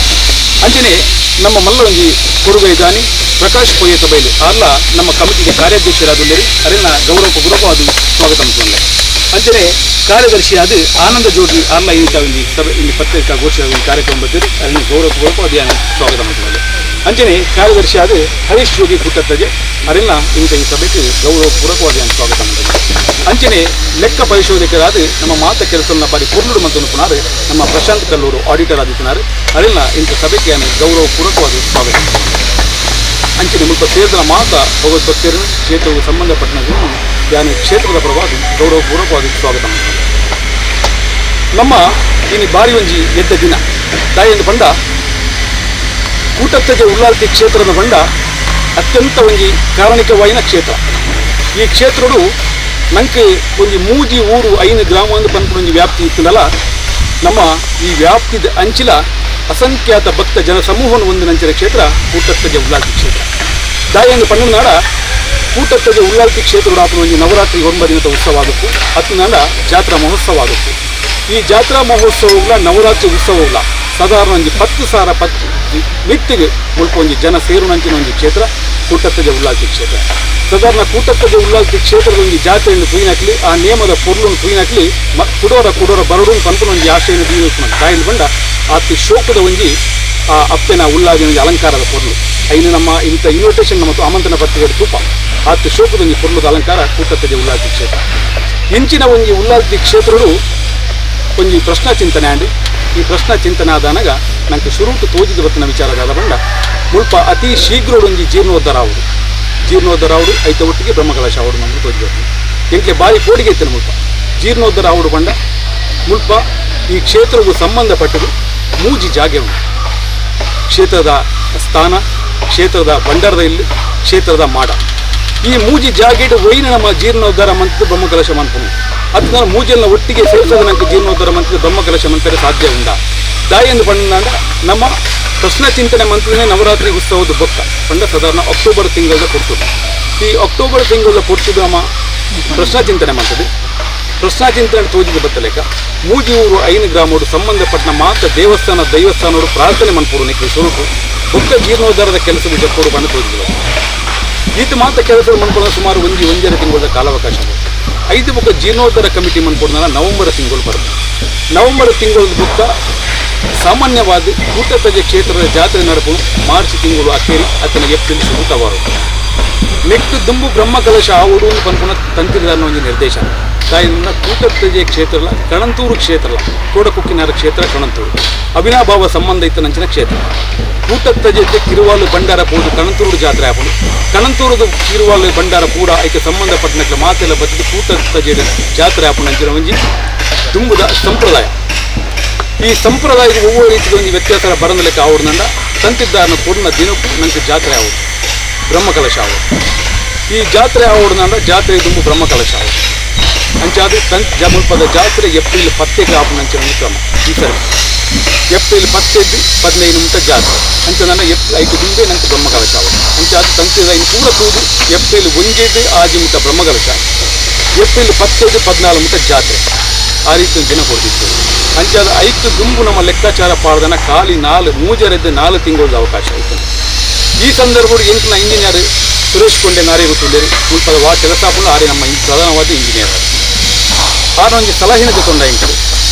ಅಂಚನೆ ನಮ್ಮ ಮಲ್ಲೊಂಜಿ ಕೊಡುಗೈದಾನಿ ಪ್ರಕಾಶ್ ಪೊಯ್ಯತ ಬೈಲು ಅಲ್ಲ ನಮ್ಮ ಕಮಿಟಿಗೆ ಕಾರ್ಯಾಧ್ಯಕ್ಷರಾದ ಅರಿನ ಗೌರವಪೂರ್ವಕವಾದ ಸ್ವಾಗತ ಮಾಡಿದ್ದಾರೆ. ಅಂಚನೆ ಕಾರ್ಯದರ್ಶಿಯಾದ ಆನಂದ ಜೋಗಿ ಅಲ್ಲ ಈ ಒಂಜಿ ಸಭೆ ಇಲ್ಲಿ ಪತ್ರಿಕಾಗೋಷ್ಠಿ ಕಾರ್ಯಕ್ರಮ ಬರ್ತಿದೆ ಅದನ್ನು ಗೌರವಪೂರ್ವಕವಾದ ಸ್ವಾಗತ ಮಾಡ್ತಾರೆ. ಅಂಚನೆ ಕಾರ್ಯದರ್ಶಿಯಾದ ಹರೀಶ್ ಜೋಗಿ ಕುಟ್ಟತ್ತಜೆ ಅರೆಲ್ಲ ಇಂಥ ಈ ಸಭೆಗೆ ಗೌರವಪೂರ್ವಕವಾದ ಸ್ವಾಗತ ಮಾಡ್ತಾರೆ. ಅಂಚನೆ ಲೆಕ್ಕ ಪರಿಶೋಧಕರಾದ ನಮ್ಮ ಮಾತ ಕೆಲಸವನ್ನು ಬಾರಿ ಪುರ್ನುಡು ಮತ್ತು ಪುನಾರು ನಮ್ಮ ಪ್ರಶಾಂತ್ ಕಲ್ಲೂರು ಆಡಿಟರ್ ಆದಿತ್ಯನಾರು ಅರೆಲ್ಲ ಇಂಥ ಸಭೆಗೆ ಗೌರವಪೂರ್ವಕವಾದ ಸ್ವಾಗತ ಮಾಡ್ತಾರೆ. ಅಂಚನೆ ಮುಲ್ಪ ಸೇರಿದ ಮಾತ ಭಗವದ್ಭಕ್ತರು ಕ್ಷೇತ್ರವು ಸಂಬಂಧಪಟ್ಟನನ್ನು ಯಾನು ಕ್ಷೇತ್ರದ ಪರವಾಗಿ ಗೌರವಪೂರ್ವಕವಾಗಿ ಸ್ವಾಗತ ಮಾಡ್ತಾರೆ. ನಮ್ಮ ಇನಿ ಬಾರಿ ಒಂಜಿ ಎದ್ದ ದಿನ ತಾಯಿಯನ್ನು ಬಂಡ ಕೂಟತ್ತಜೆ ಉಳ್ಳಾಲ್ತಿ ಕ್ಷೇತ್ರದ ಬಂಡ ಅತ್ಯಂತ ಒಂಜಿ ಕಾರಣಿಕವಾಯಿನ ಕ್ಷೇತ್ರ. ಈ ಕ್ಷೇತ್ರಡು ನಂಗೆ ಒಂಜಿ ಮೂಜಿ ಊರು 5 ಗ್ರಾಮ ಒಂದು ಪನ್ಪುನ ಒಂಜಿ ವ್ಯಾಪ್ತಿ ಇತ್ತದಲ್ಲ ನಮ್ಮ ಈ ವ್ಯಾಪ್ತಿದ ಅಂಚಿಲ ಅಸಂಖ್ಯಾತ ಭಕ್ತ ಜನ ಸಮೂಹವನ್ನು ಒಂದು ನಂಚಿನ ಕ್ಷೇತ್ರ ಕೂಟತ್ತಜೆ ಉಳ್ಳಾಲ್ತಿ ಕ್ಷೇತ್ರ. ದಾಯಂದು ಪಣ್ಣನಾಡ ಕೂಟತ್ತಜೆ ಉಳ್ಳಾಲ್ತಿ ಕ್ಷೇತ್ರ ಒಂಜಿ ನವರಾತ್ರಿ 9 ದಿನದ ಉತ್ಸವ ಆಗುತ್ತೆ ಹತ್ತು ಜಾತ್ರಾ ಮಹೋತ್ಸವ ಆಗುತ್ತೆ. ಈ ಜಾತ್ರಾ ಮಹೋತ್ಸವಗಳ ನವರಾತ್ರಿ ಉತ್ಸವಗಳ ಸಾಧಾರಣ ಒಂಜಿ 10,000 ಮಿತ್ತಿಗೆ ಮುಲ್ಪ ಒಂಜಿ ಜನ ಸೇರುನಂಚಿನ ಒಂಜಿ ಕ್ಷೇತ್ರ ಕೂಟತ್ತಜೆ ಉಳ್ಳಾಲ್ತಿ ಕ್ಷೇತ್ರ. ಸಾಧಾರಣ ಕೂಟತ್ತಜೆ ಉಳ್ಳಾಲ್ತಿ ಕ್ಷೇತ್ರದ ಒಂಜಿ ಜಾತ್ರೆಯನ್ನು ತೂಯಿನಾಕ್ಲಿ ಆ ನಿಯಮದ ಪೊರ್ಲನ್ನು ತೂಯಿನಾಕ್ಲಿ ಕುಡೋರ ಕುಡೋರ ಬರಡು ಪನ್ಪುನ ಒಂಜಿ ಆಶೆಯನ್ನು ದೀನ ತಾಯಿನ ಬಂಡ ಆತಿ ಶೋಕದ ಒಂಜಿ ಆ ಅಪ್ಪೆನ ಉಳ್ಳಾದಿನ ಒಂಜಿ ಅಲಂಕಾರದ ಪೊರ್ಲು ಐನು ನಮ್ಮ ಇಂಥ ಇನ್ವಿಟೇಷನ್ ಮತ್ತು ಆಮಂತ್ರಣ ಪತ್ರಿಕೆ ತೂಪ ಆತಿ ಶೋಕದ ಒಂಜಿ ಪೊರ್ಲುದ ಅಲಂಕಾರ ಕೂಟತ್ತಜೆ ಉಳ್ಳಾಲ್ತಿ ಕ್ಷೇತ್ರ. ಇಂಚಿನ ಒಂಜಿ ಉಳ್ಳಾಲ್ತಿ ಕ್ಷೇತ್ರಡು ಒಂಜಿ ಪ್ರಶ್ನಾ ಚಿಂತನೆ ಆಂಡ್ ಈ ಪ್ರಶ್ನಾ ಚಿಂತನೆ ಆದಾನಾಗ ನಂಗೆ ಶುರುಟು ತೋಜಿದ ಬತ್ತಿನ ವಿಚಾರದಾದ ಬಂಡ ಮುಲ್ಪ ಮುಲ್ಪ ಅತಿ ಶೀಘ್ರ ಒಂಜಿ ಜೀರ್ಣೋದ್ಧಾರ ಆವಡು ಜೀರ್ಣೋದ್ಧಾರ ಆವಡು ಐತ ಒಟ್ಟಿಗೆ ಬ್ರಹ್ಮಕಲಶ ಆವಡು ನಮ್ಗೆ ತೋಜಿ ಎಂಕ್ಲೆ ಬಾರಿ ಕೋಡಿಗೆ ಇತ್ತು ಮುಲ್ಪ ಜೀರ್ಣೋದ್ಧಾರ ಆವಡು ಪಂಡ ಮುಲ್ಪ ಈ ಕ್ಷೇತ್ರಕ್ಕೂ ಸಂಬಂಧಪಟ್ಟದು ಮೂಜಿ ಜಾಗೆ ಉಂಟು. ಕ್ಷೇತ್ರದ ಸ್ಥಾನ, ಕ್ಷೇತ್ರದ ಭಂಡಾರದ ಇಲ್ಲಿ, ಕ್ಷೇತ್ರದ ಮಾಡ. ಈ ಮೂಜಿ ಜಾಗೆಡ್ ಒಯ್ನ ನಮ್ಮ ಜೀರ್ಣೋದ್ಧಾರ ಮಂತ್ರದ ಬ್ರಹ್ಮಕಲಶ ಮನ್ಪುನು ಅದನ್ನ ಮೂಜೆಲ್ಲ ಒಟ್ಟಿಗೆ ಸೇರಿಸೋದು ನಂಗೆ ಜೀರ್ಣೋದ್ಧಾರ ಮಂತ್ರದ ಬ್ರಹ್ಮಕಲಶ ಮಂತ್ರೆ ಸಾಧ್ಯ ಉಂಡ ದಾಯೆಂದು ಪಂಡ ನಮ್ಮ ಪ್ರಶ್ನ ಚಿಂತನೆ ಮಂತ್ರನೇ ನವರಾತ್ರಿ ಉತ್ಸವದ ಬೊಕ್ಕ ಪಂಡ ಸಾಧಾರಣ ಅಕ್ಟೋಬರ್ ತಿಂಗಳ ಪೊರ್ತುದು. ಈ ಅಕ್ಟೋಬರ್ ತಿಂಗಳ ಪೊರ್ತುದು ನಮ್ಮ ಪ್ರಶ್ನ ಚಿಂತನೆ ಮಂತದ್ದು. ಪ್ರಶ್ನಾ ಚಿಂತನೆ ತೋಜಿದ ಬತ್ತಲೇಕ ಮೂಜಿ ಊರು 5 ಗ್ರಾಮೋಡು ಸಂಬಂಧಪಟ್ಟ ಮಾತ್ರ ದೇವಸ್ಥಾನ ದೈವಸ್ಥಾನೋಡು ಪ್ರಾರ್ಥನೆ ಮನ್ಪುಡು ನಿಕ್ಲು ಸುರುಕು ಬೊಕ್ಕ ಜೀರ್ಣೋದ್ಧಾರದ ಕೆಲಸದ ಜಪ್ಪೋಡು ಬಣ್ಣ ತೋಜಿದ ಈತ ಮಾತ್ರ ಕೆಲಸ ಮನ್ಪುನ ಸುಮಾರು 1-1.5 ತಿಂಗಳ ಕಾಲಾವಕಾಶ. 5 ಬೊಕ್ಕ ಜೀರ್ಣೋದ್ಧಾರ ಕಮಿಟಿ ಮನ್ಪುಡ್ನ ನವೆಂಬರ್ ತಿಂಗಳು ಬರುತ್ತೆ. ನವೆಂಬರ್ ತಿಂಗಳ ಬೊಕ್ಕ ಸಾಮಾನ್ಯವಾದ ಕೂಟತಜೆ ಕ್ಷೇತ್ರದ ಜಾತ್ರೆ ನಡಪು ಮಾರ್ಚ್ ತಿಂಗಳು ಅಕೇರಿ ಅತನ ಏಪ್ರಿಲ್ ಶುರುತವಾರು ನೆಕ್ಟ್ ದುಂಬು ಬ್ರಹ್ಮಕಲಶ ಆವುಡು ಪನ್ಪುನ ತಂತ್ರಿದಾರನ ಒಂಜಿ ನಿರ್ದೇಶನ ತಾಯಿನ ಕೂಟತಜೆ ಕ್ಷೇತ್ರಲ ಕಣಂತೂರು ಕ್ಷೇತ್ರಲ ಕೋಡಕುಕ್ಕಿನಾರ ಕ್ಷೇತ್ರ ಕಣಂತೂರು ಅವಿನಾಭಾವ ಸಂಬಂಧ ಇತ್ತನಂಚಿನ ಕ್ಷೇತ್ರ. ಕೂಟತ್ತಜೆ ಕಿರುವಾಲು ಭಂಡಾರ ಪೋದು ಕಣಂತೂರು ಜಾತ್ರೆ ಆಪುಂಡು. ಕಣಂತೂರದ ಕಿರುವಾಲು ಭಂಡಾರ ಪೂರ ಐಕೆ ಸಂಬಂಧಪಟ್ಟನಕ್ಲೆ ಮಾತೆಲ್ಲ ಬತ್ತಿದ್ದು ಕೂಟತ್ತಜೆ ಜಾತ್ರೆ ಆಪುಂಡು ಅಂಚಿನ ಒಂಜಿ ದುಂಬುದ ಸಂಪ್ರದಾಯ. ಈ ಸಂಪ್ರದಾಯದ ಒವ್ವೊರು ರೀತಿಯ ಒಂಜಿ ವ್ಯತ್ಯಾಸ ಬರಂದ ಲೆಕ್ಕ ಆವಡ್ನಂಡ ತಂತಿದ್ದಾರನ ಕೊಡ್ನ ದಿನಕ್ಕೂ ನಂಗೆ ಜಾತ್ರೆ ಆವಡು ಬ್ರಹ್ಮಕಲಶ ಆವಡು. ಈ ಜಾತ್ರೆ ಆವಡ್ನಂಡ ಜಾತ್ರೆ ದುಂಬು ಬ್ರಹ್ಮಕಲಶ ಆವಡು ಅಂಚಾದ ತಂತ್ ಜಮಲ್ಪದ ಜಾತ್ರೆ ಏಪ್ರಿಲ್ 10ಕ್ಕೆ ಆಪುನಂಚಿನ ಒಂದು ಕ್ರಮ. ಈ ಸರಿ ಏಪ್ರಿಲ್ 10 15 ಮುಟ್ಟ ಜಾತ್ರೆ ಅಂಚ ಏಪ್ರಿಲ್ 5 ದುಂಬೆ ನಂಗೆ ಬ್ರಹ್ಮಕಲಶ ಆವಡು. ಅಂಚಾದ ತಂತಿದ ಇನ್ನು ಪೂರ ತೂದು ಏಪ್ರಿಲ್ 1 ಆಜಿ ಮುಟ್ಟ ಬ್ರಹ್ಮಕಲಶ, ಏಪ್ರಿಲ್ 10 14 ಮುಟ್ಟ ಜಾತ್ರೆ ಆ ರೀತಿ ದಿನ ಕೊಡ್ತಿತ್ತು. ಅಂಚಾದ 5 ದುಂಬು ನಮ್ಮ ಲೆಕ್ಕಾಚಾರ ಪಾಡ್ದನ ಖಾಲಿ 4 ಮೂಜರೆದ್ದು 4 ತಿಂಗಳ ಅವಕಾಶ ಆಯಿತು. ಈ ಸಂದರ್ಭ ಎಂಟಿನ ಇಂಜಿನಿಯರ್ ಸುರೇಶ್ ಕೊಂಡೆ ನಾರೇ ಗೊತ್ತುಂಡೇರಿ ಮುಲ್ಪದ ವಾ ಕೆಲಸ ಆರೆ ನಮ್ಮ ಪ್ರಧಾನವಾದ ಇಂಜಿನಿಯರ್ ಆರು ಒಂಜಿ ಸಲಹೆನ ಜೊತೊಂಡ ಎಂಕಲು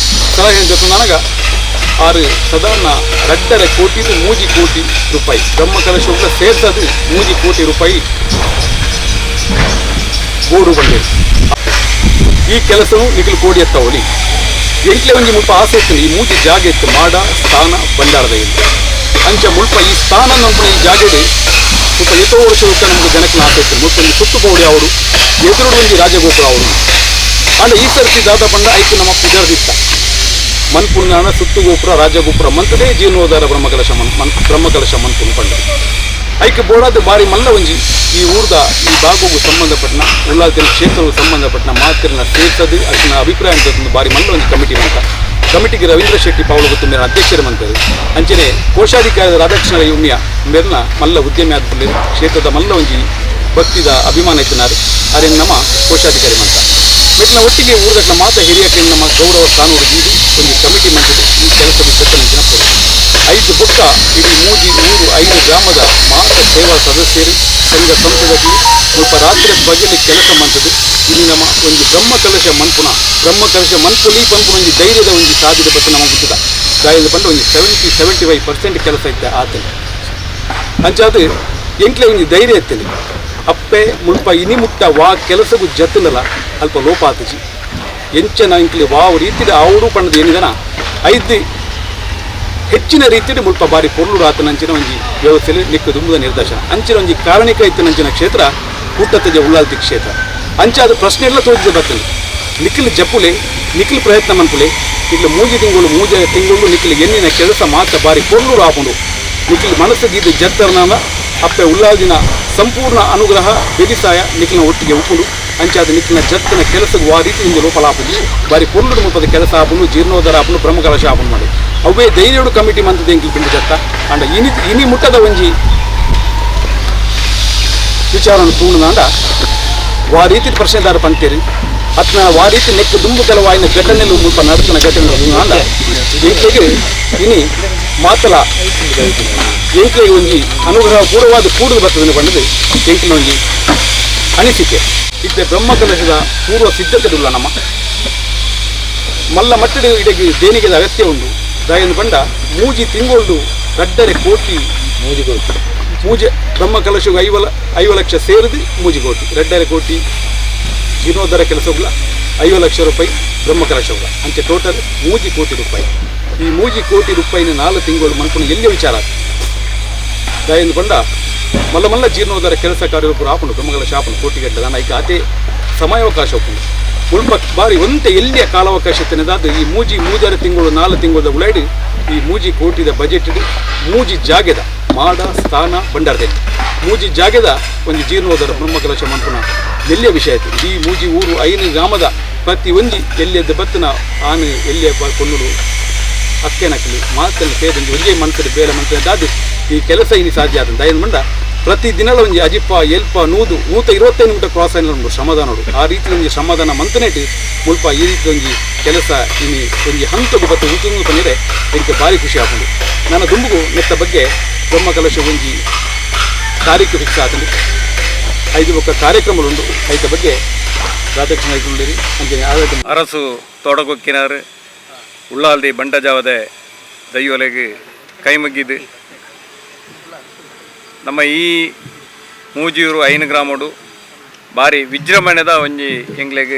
ಸಲಹೆನ ಜೊತೆ ನನಗ ಆರು ಸಾಧಾರಣ 2.5 ಕೋಟಿ 3 ಕೋಟಿ ರೂಪಾಯಿ ಬ್ರಹ್ಮಕಲಶ ಸೇರ್ಸದು 3 ಕೋಟಿ ರೂಪಾಯಿ ಬೋರ್ಡು ಬಂದಿದೆ. ಈ ಕೆಲಸವು ನಿಖಲು ಕೋಡಿ ಎತ್ತವಳಿ ಎಂಟ್ಲೆ ಒಂಜಿ ಮುಲ್ಪ ಆಸೆ ಇತ್ತು ಈ ಮೂಜಿ ಜಾಗೆ ಇತ್ತು ಮಾಡ ಸ್ಥಾನ ಭಂಡಾರದ ಇಲ್ಲಿ ಅಂಚ ಮುಲ್ಪ ಈ ಸ್ಥಾನ ನಂಪುನ ಈ ಜಾಗೆಡೆ ಮುಲ್ಪ ಎತ್ತೋ ವರ್ಷ ನಮ್ಗೆ ಜನಕ್ಕೆ ಆಸೆ ಇತ್ತು ಮುಲ್ಪ ಒಂಜಿ ಸುತ್ತು ಪೌಡಿ ಅವರು ಎದುರುಡು ಒಂಜಿ ರಾಜಗೋಪುರ ಅವರು ಅಂಡ ಈ ಸರ್ತಿ ದಾದ ಪಂಡ ಐಕು ನಮ್ಮ ಪುಜರ್ದಿತ್ತ ಮನ್ಪುಣ್ಣಾನ ಸುತ್ತು ಗೋಪುರ ರಾಜಗೋಪುರ ಮಂತದೇ ಜೀರ್ಣೋದ್ಧಾರ ಬ್ರಹ್ಮಕಲಶ ಬ್ರಹ್ಮಕಲಶ ಮನ್ಪುನ್ ಪಂಡ ಐಕೆ ಬೋಡಾದ ಬಾರಿ ಮಲ್ಲ ಒಂಜಿ ಈ ಊರ್ದ ಈ ಭಾಗಕ್ಕೂ ಸಂಬಂಧಪಟ್ಟನ ಉಳ್ಳಾಲ್ತಿನ ಕ್ಷೇತ್ರವು ಸಂಬಂಧಪಟ್ಟನ ಮಾತಿನ ಸೇರ್ಸದು ಅದನ್ನ ಅಭಿಪ್ರಾಯ ಅಂತ ಬಾರಿ ಮಲ್ಲ ಒಂಜಿ ಕಮಿಟಿ ಅಂತ ಕಮಿಟಿಗೆ ರವೀಂದ್ರ ಶೆಟ್ಟಿ ಪಾವಳು ಗೊತ್ತು ಮೇರೆ ಅಧ್ಯಕ್ಷರು ಮಂತರು ಅಂಚನೆ ಕೋಶಾಧಿಕಾರಿ ರಾಧಾಕೃಷ್ಣ ಉಮ್ಮಿಯ ಮೇರ್ನ ಮಲ್ಲ ಉದ್ಯಮಿ ಆದ ಕ್ಷೇತ್ರದ ಮಲ್ಲ ಒಂಜಿ ಭಕ್ತಿದ ಅಭಿಮಾನ ಇತ್ತಿನಾರು ಅರೆ ನಮ್ಮ ಕೋಶಾಧಿಕಾರಿ ಮಂತ ಮೆಟ್ನ ಒಟ್ಟಿಗೆ ಊರ್ದಟ್ನ ಮಾತ ಹಿರಿಯಕ್ಕೆ ನಮ್ಮ ಗೌರವ ಸ್ಥಾನ ದೀದಿ ಒಂದು ಕಮಿಟಿ ಮಂತದ್ದು ಈ ಕೆಲಸದ ಜೊತೆ 5 ಬೊಕ್ಕ ಇಡೀ ಮೂಜಿ ಊರು 5 ಗ್ರಾಮದ ಮಾತ ಸೇವಾ ಸದಸ್ಯರು ಸಂಘ ಸಂಸ್ಥೆದಲ್ಲಿ ಮುಲ್ಪ ರಾತ್ರಿ ಬಗೆಯಲ್ಲಿ ಕೆಲಸ ಮಂತದ್ದು ಇಲ್ಲಿ ನಮ್ಮ ಒಂದು ಬ್ರಹ್ಮಕಲಶ ಮನ್ಪುನ ಬ್ರಹ್ಮಕಲಶ ಮನ್ಪುಲಿ ಪನ್ಪುನ ಒಂಜಿ ಧೈರ್ಯದ ಒಂಜಿ ಸಾಧ್ಯತೆ ಬತ್ತ ನಮ್ಮ ಗುತ್ತದ ಧೈರ್ಯದ ಬಂದು ಒಂಜಿ 70-75% ಕೆಲಸ ಇತ್ತೆ ಆತನ ಅಂಚಾದ ಎಂಟ್ಲೆ ಒಂಜಿ ಧೈರ್ಯ ಇತ್ತೇನೆ ಅಪ್ಪೆ ಮುಲ್ಪ ಇನಿ ಮುಟ್ಟ ವಾ ಕೆಲಸಗೂ ಜತ್ತನಲ್ಲ ಅಲ್ಪ ಲೋಪ ಆತಜಿ ಎಂಚನ ಇಂಕ್ಲಿ ವಾವ್ ರೀತಿಯ ಆవుಡು ಪಣ್ಣದ ಏನಿದನ 5 ಹೆಚ್ಚಿನ ರೀತಿಯಲ್ಲಿ ಮುಲ್ಪ ಬಾರಿ ಪೊರ್ಲುಡು ಆತನಂಚಿನ ಒಂಜಿ ವ್ಯವಸ್ಥೆಯಲ್ಲಿ ನಿಕ್ಕು ದುಂಬುದ ನಿರ್ದೇಶನ ಅಂಚಿನ ಒಂಜಿ ಕಾರಣಿಕ ಇತ್ತನಂಚಿನ ಕ್ಷೇತ್ರ ಕೂಟತ್ತಜೆ ಉಳ್ಳಾಲ್ತಿ ಕ್ಷೇತ್ರ ಅಂಚಾದ ಪ್ರಶ್ನೆ ಎಲ್ಲ ತೋಜಿದ ಬರ್ತದೆ. ನಿಖಿಲ್ ಜಪ್ಪುಲೆ ನಿಖಿಲ್ ಪ್ರಯತ್ನ ಮನ್ಪುಲೆ ನಿಖಿಲ್ ಮೂಜಿ ತಿಂಗಳು 3 ತಿಂಗಳು ನಿಖಿಲ್ ಎನ್ನಿನ ಕೆಲಸ ಮಾತ್ರ ಬಾರಿ ಪೊರ್ಲುಡು ಆಪುಂಡು ನಿಖಿಲ್ ಮನಸ್ಸು ಗೀದ ಜತ್ತರ್ನ ಅಪ್ಪೆ ಉಳ್ಳಾಲ್ದಿನ ಸಂಪೂರ್ಣ ಅನುಗ್ರಹ ಬೆರಿಸಾಯ ನಿಖಿಲ್ನ ಒಟ್ಟಿಗೆ ಉಪ್ಪುಂಡು ಅಂಚಾದ ನಿಖಿಲ್ನ ಜತ್ತನ ಕೆಲಸಕ್ಕೆ ಆ ರೀತಿ ನಿಂದ ಲೋಪಲ ಆಪುಜಿ ಬಾರಿ ಪೊರ್ಲುಡು ಮುಲ್ಪದ ಕೆಲಸ ಆಪುಂಡು ಜೀರ್ಣೋದ್ಧಾರ ಆಪುಂಡು ಬ್ರಹ್ಮಕಲಶ ಆಪುಂಡು ಮಾಡಿ ಅವೇ ಧೈರ್ಯಡು ಕಮಿಟಿ ಮಂತದ ಎಂಕಿಲ್ ಪಿಂಡ ಜತ್ತ ಅಂಡ ಇನಿ ಇನಿ ಮುಟ್ಟದ ಒಂಜಿ ವಿಚಾರವನ್ನು ತೂಣದಾಂಡ ವಾ ರೀತಿ ಪ್ರಶ್ನೆದಾರ ಪಂತೇರಿ ಅತ್ನ ವಾ ರೀತಿ ನೆಕ್ಕು ದುಂಬು ಕೆಲವಾಯಿನ ಘಟನೆಲು ಮುಲ್ಪ ನಡತನ ಘಟನೆ ಅಂಡ ಎಂಕ್ಲೆಗೆ ಇನಿ ಮಾತಲ ಎಂಕ್ಲೆಗೆ ಒಂಜಿ ಅನುಗ್ರಹ ಪೂರ್ವವಾದ ಕೂಡುದು ಬರ್ತದೆ ಪಂಡದು ಎಂಕಿನ ಒಂಜಿ ಅನಿಸಿಕೆ. ಇತ್ತೆ ಬ್ರಹ್ಮಕಲಶದ ಪೂರ್ವ ಸಿದ್ಧತೆಡುಲ್ಲ ನಮ್ಮ ಮಲ್ಲ ಮಟ್ಟದ ಇಡಗೆ ದೇಣಿಗೆದ ಅಗತ್ಯ ಉಂಡು ದಾಯನ ಬಂಡ ಮೂಜಿ ತಿಂಗಳು 2.5 ಕೋಟಿ ಮೂಜೆ ಬ್ರಹ್ಮಕಲಶಗೆ 50 ಲಕ್ಷ ಸೇರಿದು ಮೂಜಿ ಕೋಟಿ 2.5 ಕೋಟಿ ಜೀರ್ಣೋದ್ಧಾರ ಕೆಲಸಗಳ 50 ಲಕ್ಷ ರೂಪಾಯಿ ಬ್ರಹ್ಮಕಲಶಗಳ ಅಂಚೆ ಟೋಟಲ್ 3 ಕೋಟಿ ರೂಪಾಯಿ. ಈ 3 ಕೋಟಿ ರೂಪಾಯಿನ 4 ತಿಂಗಳು ಮನ್ಪುನ ಎಲ್ಲಿ ವಿಚಾರ ದಯಂದು ಪಂಡ ಮಲ್ಲ ಮಲ್ಲ ಜೀರ್ಣೋದ್ಧಾರ ಕೆಲಸ ಕಾರ್ಯ ಪೂರ ಆಪುಂಡು ಬ್ರಹ್ಮಕಲಶ ಆಪುಂಡು ಕೋಟಿಗಟ್ಟಲೆ ದಾನ ಐಕ್ ಆತೆ ಸಮಯಾವಕಾಶ ಉಪ್ಪುಂಡು ಮುಲ್ಪ ಬಾರಿ ಒಂತೆ ಎಲ್ಲಿಯ ಕಾಲಾವಕಾಶ ತಿನ್ನದಾದ ಈ ಮೂಜಿ ಮೂಜಾರು ತಿಂಗಳು 4 ತಿಂಗಳ ಉಳೈಡು ಈ 3 ಕೋಟಿದ ಬಜೆಟ್ ಮೂಜಿ ಜಾಗೆದ ಮಾಡ ಸ್ಥಾನ ಭಂಡಾರದೆ ಮೂಜಿ ಜಾಗೆದ ಒಂಜಿ ಜೀರ್ಣೋದ್ಧಾರ ಬ್ರಹ್ಮಕಲಶ ಮನ್ಪುನ ಎಲ್ಲಿಯ ವಿಷಯ ಆಯ್ತು. ಈ ಮೂಜಿ ಊರು 5 ಗ್ರಾಮದ ಪ್ರತಿ ಒಂಜಿ ಎಲ್ಲಿಯದ ಬತ್ತಿನ ಆನು ಎಲ್ಲಿಯ ಕೊನ್ನುಡು ಅಕ್ಕೇನಕ್ಕಲಿ ಮಾತನ್ನು ಸೇದಂಜಿ ಒಂಜೇ ಮನ್ಸದ ಬೇಲೆ ಮನ್ಸದ ದಾದು ಈ ಕೆಲಸ ಇನಿ ಸಾಧ್ಯ ಆದ ದಯನ್ ಮಂಡ ಪ್ರತಿ ದಿನಲ ಒಂಜಿ ಅಜಿಪ್ಪ ಎಲ್ಪ 100 125 ಮೀಟರ್ ಕ್ರಾಸ್ అయిన ಉಂಡು ಶ್ರಮದಾನೋಡು. ಆ ರೀತಿ ಒಂಜಿ ಶ್ರಮದಾನ ಮಂತನೇಟ್ ಮುಲ್ಪ ಈ ರೀತಿ ಒಂಜಿ ಕೆಲಸ ಇನಿ ಒಂಜಿ ಹಂತಗು ಬತ್ತು ಉಂಟು ಪಂಡಿರೆ ಎಂಕೆ ಭಾರಿ ಖುಷಿ ಆಪುಂಡು. ನನ್ನ ದುಂಬುಗು ನೆತ್ತ ಬಗ್ಗೆ ಬ್ರಹ್ಮಕಲಶ ಒಂಜಿ ತಾರೀಕು ಫಿಕ್ಸ್ ಆತಂಡು ಐದು ಒಕ್ಕ ಕಾರ್ಯಕ್ರಮಗಳು ಐತ ಬಗ್ಗೆ ರಾಧಾಕೃಷ್ಣ ನಾಯ್ಕುಂಡೇರಿ ಅಂಚನೆ ಆಡಳಿತ ಅರಸು ತೋಡಕೊಕ್ಕಿನಾರು ಉಳ್ಳಾಲ್ದಿ ಬಂಟಜಾವದೆ ದೈವಲೆಗೆ ಕೈಮಗ್ಗಿದ್ದು ನಮ್ಮ ಈ ಮೂಜಿಯೂರು 5 ಗ್ರಾಮಡು ಭಾರಿ ವಿಜೃಂಭಣೆದ ಒಂಜಿ ಎಂಗ್ಲೆಗ್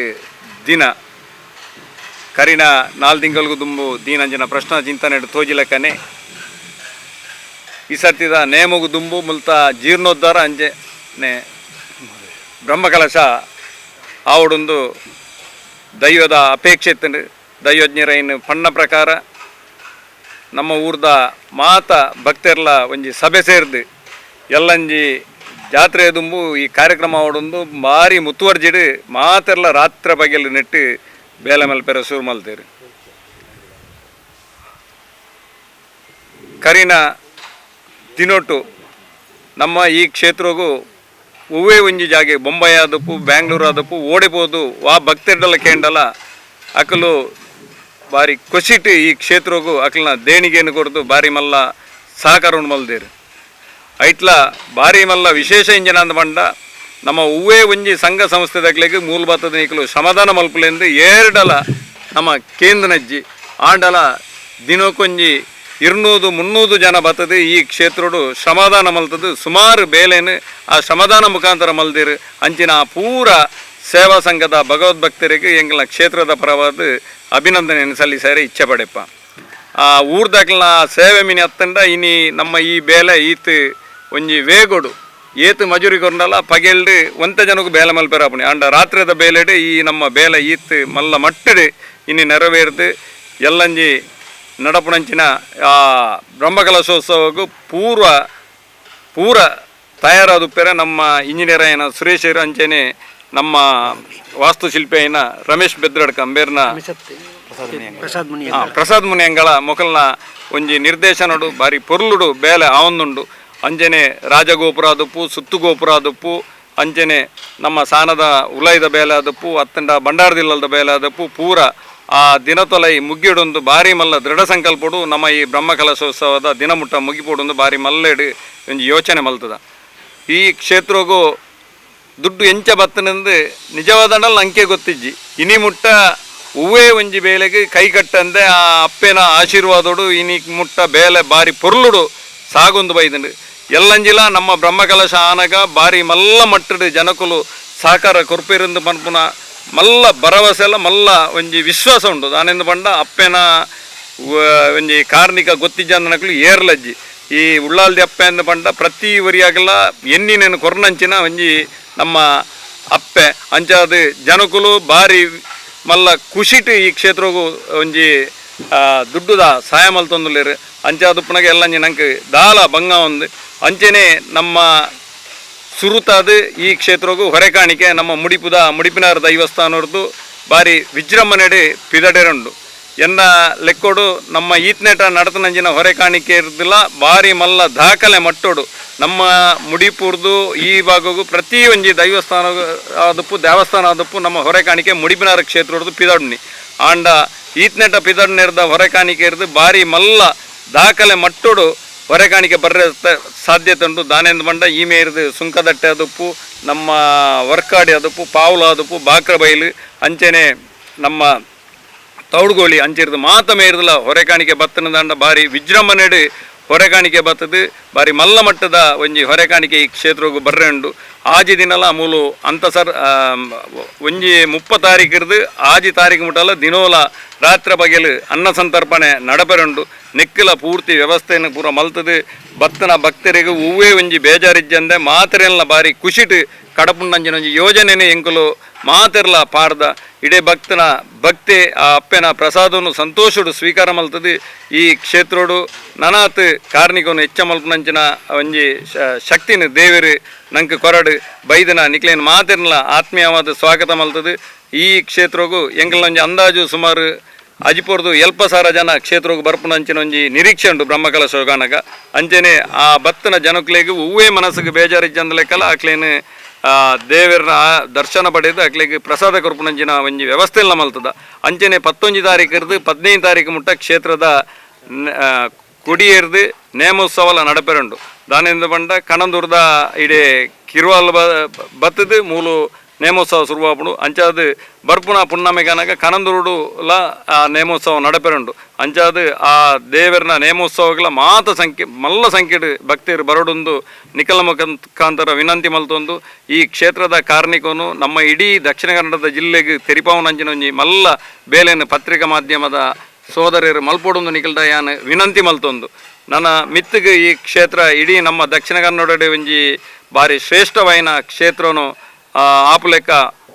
ದಿನ ಕರಿನ 4 ತಿಂಗಳಿಗೂ ದುಂಬು ದೀನಂಜನ ಪ್ರಶ್ನ ಚಿಂತನೆ ತೋಜಿಲಕ್ಕನೆ ಈ ಸರ್ತಿದ ನೇಮಗು ದುಂಬು ಮುಲ್ತ ಜೀರ್ಣೋದ್ಧಾರ ಅಂಜೆ ನೆ ಬ್ರಹ್ಮಕಲಶ ಆವಡೊಂದು ದೈವದ ಅಪೇಕ್ಷೆ ಇತ್ತಂಡು ದೈವಜ್ಞರೈನ್ ಪಣ್ಣ ಪ್ರಕಾರ ನಮ್ಮ ಊರ್ದ ಮಾತ ಭಕ್ತರ್ಲ ಒಂಜಿ ಸಭೆ ಸೇರ್ದು ಎಲ್ಲಂಜಿ ಜಾತ್ರೆ ದುಂಬು ಈ ಕಾರ್ಯಕ್ರಮ ಆವಡೊಂದು ಭಾರಿ ಮುತುವರ್ಜಿಡು ಮಾತೆರ್ಲ ರಾತ್ರಿ ಬಗೆಲ್ ನೆಟ್ಟು ಬೇಲೆ ಮಲ್ಪೆರ ಶುರು ಮಲ್ತೇರು. ಕರಿನ ದಿನೊಟ್ಟು ನಮ್ಮ ಈ ಕ್ಷೇತ್ರಗೂ ಹೂವೇ ಒಂಜಿ ಜಾಗೆ ಬೊಂಬೈ ಆದಪ್ಪು ಬ್ಯಾಂಗ್ಳೂರು ಆದಪ್ಪು ಓಡಿಬೋದು ವಾ ಭಕ್ತರ್ಡಲ ಕೇಂಡಲ ಅಕಲು ಬಾರಿ ಖುಷಿಟ್ ಈ ಕ್ಷೇತ್ರಗೂ ಅಕಲ್ನ ದೇಣಿಗೆಯನ್ನು ಕೊರದು ಬಾರಿ ಮಲ್ಲ ಸಹಕಾರವನ್ನು ಮಲ್ದೇರು. ಐಟ್ಲ ಬಾರಿ ಮಲ್ಲ ವಿಶೇಷ ಇಂಜನ ಅಂದ ಬಂಡ ನಮ್ಮ ಹೂವೇ ಒಂಜಿ ಸಂಘ ಸಂಸ್ಥೆದಾಗ್ಲಿಗೆ ಮೂಲ ಬತ್ತದ ನೀಕಲು ಶ್ರಮದಾನ ಮಲ್ಪುಲೆಂದು ಏರ್ಡಲ ನಮ್ಮ ಕೇಂದ್ರನಜ್ಜಿ ಆಂಡಲ ದಿನಕ್ಕೊಂಜಿ 200 300 ಜನ ಬರ್ತದೆ ಈ ಕ್ಷೇತ್ರಡು ಶ್ರಮದಾನ ಮಲ್ತದ್ದು ಸುಮಾರು ಬೇಲೇನು ಆ ಶ್ರಮದಾನ ಮುಖಾಂತರ ಮಲ್ದಿರು ಅಂಚಿನ ಆ ಪೂರ ಸೇವಾ ಸಂಘದ ಭಗವದ್ಭಕ್ತರಿಗೆ ಎಂಗ್ಲ ಕ್ಷೇತ್ರದ ಪರವಾದ ಅಭಿನಂದನೆಯನ್ನು ಸಲ್ಲಿಸಾರೆ ಇಚ್ಛೆ ಪಡೆಪ್ಪ. ಆ ಊರ್ದಾಕ್ಲನ ಸೇವೆ ಮಿನಿ ಅತ್ತಂಡ ಇನಿ ನಮ್ಮ ಈ ಬೇಲೆ ಈತ್ ಒಂಜಿ ವೇಗೊಡು ಏತು ಮಜೂರಿ ಕೊಂಡಲ್ಲ ಪಗೆಲ್ಡು ಒಂತ ಜನಕ್ಕೂ ಬೇಲೆ ಮಲ್ಪೆರಾಪುಣಿ ಅಂಡ ರಾತ್ರಿದ ಬೇಲೆಡು ಈ ನಮ್ಮ ಬೇಲೆ ಈತ್ ಮಲ್ಲ ಮಟ್ಟಡು ಇನಿ ನೆರವೇರ್ದು ಎಲ್ಲಂಜಿ ನಡಪುಣಂಚಿನ ಆ ಬ್ರಹ್ಮಕಲಶೋತ್ಸವಕ್ಕೂ ಪೂರ ತಯಾರಾದುಪ್ಪೆರ ನಮ್ಮ ಇಂಜಿನಿಯರ್ అయిన ಸುರೇಶ್ ಅಂಚೆನೆ ನಮ್ಮ ವಾಸ್ತುಶಿಲ್ಪಿ అయిన ರಮೇಶ್ ಬೆದ್ರಡ್ಕ ಅಂಬೇರ್ನ ಪ್ರಸಾದ್ ಮುನಿಯಂಗಳ ಮೊಕಲ್ನ ಒಂಜಿ ನಿರ್ದೇಶನಡು ಬಾರಿ ಪೊರ್ಲುಡು ಬೇಲೆ ಆವೊಂದುಂಡು. ಅಂಚೆನೆ ರಾಜಗೋಪುರ ಆದುಪ್ಪು ಸುತ್ತು ಗೋಪುರ ಆದುಪ್ಪು ಅಂಚೆನೆ ನಮ್ಮ ಸಾನದ ಉಲೈದ ಬೇಲೆ ಆದುಪ್ಪು ಅತ್ತಂಡ ಭಂಡಾರದಿಲ್ಲದ ಬೇಲೆ ಆದುಪ್ಪು ಪೂರ ಆ ದಿನತೊಲೈ ಮುಗ್ಗಿಡೊಂದು ಬಾರಿ ಮಲ್ಲ ದೃಢ ಸಂಕಲ್ಪಡು ನಮ್ಮ ಈ ಬ್ರಹ್ಮಕಲಶೋತ್ಸವದ ದಿನಮುಟ್ಟ ಮುಗಿಪೋಡೊಂದು ಬಾರಿ ಮಲ್ಲೆಡು ಒಂಜಿ ಯೋಚನೆ ಮಲ್ತದ. ಈ ಕ್ಷೇತ್ರಗೂ ದುಡ್ಡು ಎಂಚ ಬತ್ತನೆಂದು ನಿಜವಾದಂಡಲ್ ಅಂಕೆ ಗೊತ್ತಿಜ್ಜಿ ಇನಿ ಮುಟ್ಟ ಹೂವೇ ಒಂಜಿ ಬೇಲೆಗೆ ಕೈ ಕಟ್ಟಂದೆ ಆ ಅಪ್ಪೆನ ಆಶೀರ್ವಾದೋಡು ಇನಿ ಮುಟ್ಟ ಬೇಲೆ ಬಾರಿ ಪೊರ್ಲುಡು ಸಾಗೊಂದು ಬೈದಂಡು. ಎಲ್ಲಂಜಿಲ ನಮ್ಮ ಬ್ರಹ್ಮಕಲಶ ಆನಗ ಬಾರಿ ಮಲ್ಲ ಮಟ್ಟಡು ಜನಕುಲು ಸಹಕಾರ ಕೊರ್ಪಿರಂದು ಪನ್ಪುನ ಮಲ್ಲ ಭರವಸೆ ಎಲ್ಲ ಮಲ್ಲ ಒಂಜಿ ವಿಶ್ವಾಸ ಉಂಡು. ದಾನೆಂದು ಪಂಡ ಅಪ್ಪೆನ ಒಂಜಿ ಕಾರ್ಣಿಕ ಗೊತ್ತಿಜ್ಜಂದನಕಲು ಏರ್ಲಜ್ಜಿ ಈ ಉಳ್ಳಾಲ್ದಿ ಅಪ್ಪೆ ಅಂದ ಪಂಡ ಪ್ರತಿ ವರಿಯಾಗಲ ಎನ್ನಿನೇನು ಕೊರ್ನಂಚಿನ ಒಂಜಿ ನಮ್ಮ ಅಪ್ಪೆ ಅಂಚಾದ ಜನಕುಲು ಬಾರಿ ಮಲ್ಲ ಖುಷಿಟ್ ಈ ಕ್ಷೇತ್ರಗೂ ಒಂಜಿ ದುಡ್ಡುದ ಸಹಾಯ ಮಲ್ತೊಂದುಲ್ಲೇರು. ಅಂಚಾದುಪ್ಪನಾಗ ಎಲ್ಲ ನಂಗೆ ದಾಲ ಬಂಗ ಒಂದು ಅಂಚೆನೆ ನಮ್ಮ ಸುರುತಾದ ಈ ಕ್ಷೇತ್ರಗೂ ಹೊರೆ ಕಾಣಿಕೆ ನಮ್ಮ ಮುಡಿಪುದ ಮುಡಿಪಿನಾರ ದೈವಸ್ಥಾನವ್ರದ್ದು ಬಾರಿ ವಿಜೃಂಭಣೆಡೆ ಪಿದಡೆರುಂಡು. ಎನ್ನ ಲೆಕ್ಕೋಡು ನಮ್ಮ ಈತ್ನೇಟ ನಡತನಂಜಿನ ಹೊರೆ ಕಾಣಿಕೆ ಇರ್ದಿಲ್ಲ ಬಾರಿ ಮಲ್ಲ ದಾಖಲೆ ಮಟ್ಟೋಡು ನಮ್ಮ ಮುಡಿಪುರ್ದು ಈ ಭಾಗಗೂ ಪ್ರತಿ ಒಂಜಿ ದೈವಸ್ಥಾನ ಆದಪ್ಪು ದೇವಸ್ಥಾನ ಆದಪ್ಪು ನಮ್ಮ ಹೊರೆ ಕಾಣಿಕೆ ಮುಡಿಪಿನಾರ ಕ್ಷೇತ್ರದ್ದು ಪಿದಡ್ನಿ ಆಂಡ ಈತ್ನೇಟ ಪಿದಡ್ನಿರ್ದ ಹೊರೆ ಕಾಣಿಕೆ ಇರ್ದು ಬಾರಿ ಮಲ್ಲ ದಾಖಲೆ ಮಟ್ಟೋಡು ಹೊರೆ ಕಾಣಿಕೆ ಬರ್ರೆ ಸಾಧ್ಯತೆ ಉಂಟು. ದಾನೆಂದು ಬಂಡ ಈ ಮೇರ್ದು ಸುಂಕದಟ್ಟೆ ಆದಪ್ಪು ನಮ್ಮ ವರ್ಕಾಡಿ ಆದಪ್ಪು ಪಾವುಲ ಆದಪ್ಪು ಬಾಕ್ರಬೈಲು ಅಂಚೆನೆ ನಮ್ಮ ತೌಡುಗೋಳಿ ಅಂಚಿರ್ದು ಮಾತ ಮೇರ್ದಲ ಹೊರೆ ಕಾಣಿಕೆ ಬತ್ತನ ದಾಂಡ ಬಾರಿ ವಿಜೃಂಭಣೆಡು ಹೊರೆಕಾಣಿಕೆ ಬತ್ತದು ಬಾರಿ ಮಲ್ಲ ಮಟ್ಟದ ಒಂಜಿ ಹೊರೆಕಾಣಿಕೆ ಈ ಕ್ಷೇತ್ರಗೂ ಬರ್ರೆ ಉಂಡು. ಆಜಿ ದಿನಲ ಮೂಲು ಅಂತ ಸರ್ ಒಂಜಿ 30 ತಾರೀಕಿರ್ದು ಆಜಿ ತಾರೀಕು ಮುಟ್ಟಲ ದಿನೋಲ ರಾತ್ರಿ ಬಗೆಲು ಅನ್ನ ಸಂತರ್ಪಣೆ ನಡಪೆರುಂಡು. ನೆಕ್ಕಲ ಪೂರ್ತಿ ವ್ಯವಸ್ಥೆಯನ್ನು ಪೂರ ಮಲ್ತದು ಭಕ್ತನ ಭಕ್ತರಿಗೆ ಹೂವೇ ಒಂಜಿ ಬೇಜಾರಿಜ್ಜಂದೆ ಮಾತ್ರೆಲ್ಲ ಬಾರಿ ಖುಷಿಟ್ ಕಡಪುಂಡಂಚಿನ ಒಂಜಿ ಯೋಜನೆನೇ ಎಂಕುಲು ಮಾತೆರ್ಲ ಪಾರ್ದ ಇಡೇ ಭಕ್ತನ ಭಕ್ತಿ ಆ ಅಪ್ಪೆನ ಪ್ರಸಾದವನ್ನು ಸಂತೋಷಡು ಸ್ವೀಕಾರ ಮಲ್ತದು. ಈ ಕ್ಷೇತ್ರೋಡು ನನಾತ್ ಕಾರ್ಣಿಕನು ಹೆಚ್ಚ ಮಲ್ಪನಂಚಿನ ಒಂಜಿ ಶಕ್ತಿನ ದೇವರು ನಂಗೆ ಕೊರಡು ಬೈದನ ನಿಕ್ಲೇನ್ ಮಾತೆರ್ಲ ಆತ್ಮೀಯವಾದ ಸ್ವಾಗತ ಮಲ್ತದು. ಈ ಕ್ಷೇತ್ರಗೂ ಎಂಕಲ್ನ ಒಂಜಿ ಅಂದಾಜು ಸುಮಾರು ಅಜಿಪೋರ್ದು ಎಲ್ಪ ಸಾರ ಜನ ಕ್ಷೇತ್ರಗೂ ಬರ್ಪುನಂಚಿನ ಒಂಜಿ ನಿರೀಕ್ಷೆ ಉಂಟು ಬ್ರಹ್ಮಕಲಶೋಗಾನಗ. ಅಂಚನೆ ಆ ಭಕ್ತನ ಜನಕ್ಲೆಗ್ ಹೂವೇ ಮನಸ್ಸಿಗೆ ಬೇಜಾರಿಜ್ಜಂದ ಲೆಕ್ಕಲ ಅಕ್ಲೇನು ದೇವರನ ದರ್ಶನ ಪಡೆದು ಅಕ್ಲೆಗ್ ಪ್ರಸಾದ ಕೊರ್ಪುನಂಚಿನ ಒಂಜಿ ವ್ಯವಸ್ಥೆ ಎಲ್ಲ ಮಲ್ತದ. ಅಂಚನೆ 19 ತಾರೀಕು 15 ತಾರೀಕು ಮುಟ್ಟ ಕ್ಷೇತ್ರದ ಕೊಡಿಯೇರ್ದು ನೇಮೋತ್ಸವಲ ನಡಪೆರುಂಡು. ದಾನಿಂದ ಬಂಡ ಕಣಂದೂರ್ದ ಇಡೇ ಕಿರುವಾಲ್ ಬತ್ತದು ಮೂಲು ನೇಮೋತ್ಸವ ಶುರುವಾಪುಂಡು. ಅಂಚಾದ್ ಬರ್ಪುನ ಪುಣ್ಣಮೆಗನಗ ಕಣಂದೂರುಡುಲ ಆ ನೇಮೋತ್ಸವ ನಡಪೆರುಂಡು. ಅಂಚಾದ್ ಆ ದೇವರನ ನೇಮೋತ್ಸವಗಳ ಮಾತ ಸಂಖ್ಯೆ ಮಲ್ಲ ಸಂಖ್ಯೆಡ್ ಭಕ್ತರು ಬರಡೊಂದು ನಿಖಲ ಮುಖಾಂತರ ವಿನಂತಿ ಮಲ್ತೊಂದು ಈ ಕ್ಷೇತ್ರದ ಕಾರ್ಣಿಕನು ನಮ್ಮ ಇಡೀ ದಕ್ಷಿಣ ಕನ್ನಡದ ಜಿಲ್ಲೆಗೆ ತೆರಿಪಾವನಂಚಿನ ಒಂಜಿ ಮಲ್ಲ ಬೇಲೆನ ಪತ್ರಿಕಾ ಮಾಧ್ಯಮದ ಸೋದರರು ಮಲ್ಪೊಡೊಂದು ನಿಖಲ್ದ ಯಾನ್ ವಿನಂತಿ ಮಲ್ತೊಂದು. ನನ್ನ ಮಿತ್ತಿಗೆ ಈ ಕ್ಷೇತ್ರ ಇಡೀ ನಮ್ಮ ದಕ್ಷಿಣ ಕನ್ನಡ ಒಂಜಿ ಬಾರಿ ಶ್ರೇಷ್ಠವಾಯಿನ ಕ್ಷೇತ್ರನು ಆಪುಲೆಕ್ಕ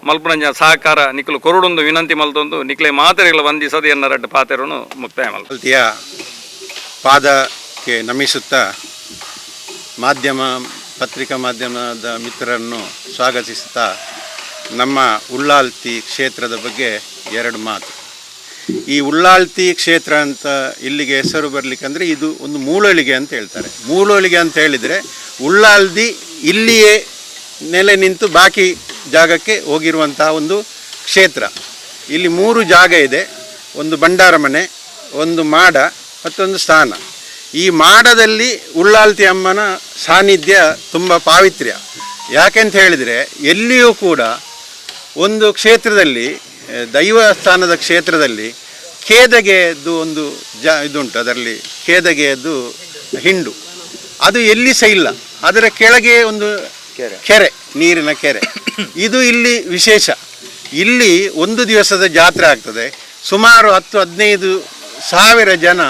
ಮಲ್ಪುನಂಜ ಸಹಕಾರ ನಿಖಲು ಕೊರಡೊಂದು ವಿನಂತಿ ಮಲ್ತೊಂದು ನಿಕ್ಲೆ ಮಾತೆರೆಗಳ ವಂದಿಸದೆ ಎನ್ನ ರಡ್ಡು ಪಾತೆರನು ಮುಕ್ತಾಯ ಮಲ್ತ. ಪಾದಕ್ಕೆ ನಮಿಸುತ್ತಾ ಮಾಧ್ಯಮ ಪತ್ರಿಕಾ ಮಾಧ್ಯಮದ ಮಿತ್ರರನ್ನು ಸ್ವಾಗತಿಸುತ್ತಾ ನಮ್ಮ ಉಳ್ಳಾಲ್ತಿ ಕ್ಷೇತ್ರದ ಬಗ್ಗೆ ಎರಡು ಮಾತು. ಈ ಉಳ್ಳಾಲ್ತಿ ಕ್ಷೇತ್ರ ಅಂತ ಇಲ್ಲಿಗೆ ಹೆಸರು ಬರಲಿಕ್ಕಂದರೆ ಇದು ಒಂದು ಮೂಲೊಳಿಗೆ ಅಂತ ಹೇಳ್ತಾರೆ. ಮೂಲೊಳಿಗೆ ಅಂತ ಹೇಳಿದರೆ ಉಳ್ಳಾಲ್ದಿ ಇಲ್ಲಿಯೇ ನೆಲೆ ನಿಂತು ಬಾಕಿ ಜಾಗಕ್ಕೆ ಹೋಗಿರುವಂತಹ ಒಂದು ಕ್ಷೇತ್ರ. ಇಲ್ಲಿ 3 ಜಾಗ ಇದೆ, ಒಂದು ಭಂಡಾರ ಮನೆ, ಒಂದು ಮಾಡ, ಮತ್ತೊಂದು ಸ್ಥಾನ. ಈ ಮಾಡದಲ್ಲಿ ಉಳ್ಳಾಲ್ತಿ ಅಮ್ಮನ ಸಾನ್ನಿಧ್ಯ ತುಂಬ ಪಾವಿತ್ರ್ಯ. ಯಾಕೆಂತ ಹೇಳಿದರೆ ಎಲ್ಲಿಯೂ ಕೂಡ ಒಂದು ಕ್ಷೇತ್ರದಲ್ಲಿ, ದೈವಸ್ಥಾನದ ಕ್ಷೇತ್ರದಲ್ಲಿ ಕೇದಗೆದ್ದು ಒಂದು ಇದುಂಟು, ಅದರಲ್ಲಿ ಕೇದಗೆಯದ್ದು ಹಿಂಡು, ಅದು ಎಲ್ಲಿ ಸಹ ಇಲ್ಲ. ಅದರ ಕೆಳಗೆ ಒಂದು ಕೆರೆ, ನೀರಿನ ಕೆರೆ. ಇದು ಇಲ್ಲಿ ವಿಶೇಷ. ಇಲ್ಲಿ ಒಂದು ದಿವಸದ ಜಾತ್ರೆ ಆಗ್ತದೆ. ಸುಮಾರು 10-15 ಸಾವಿರ ಜನ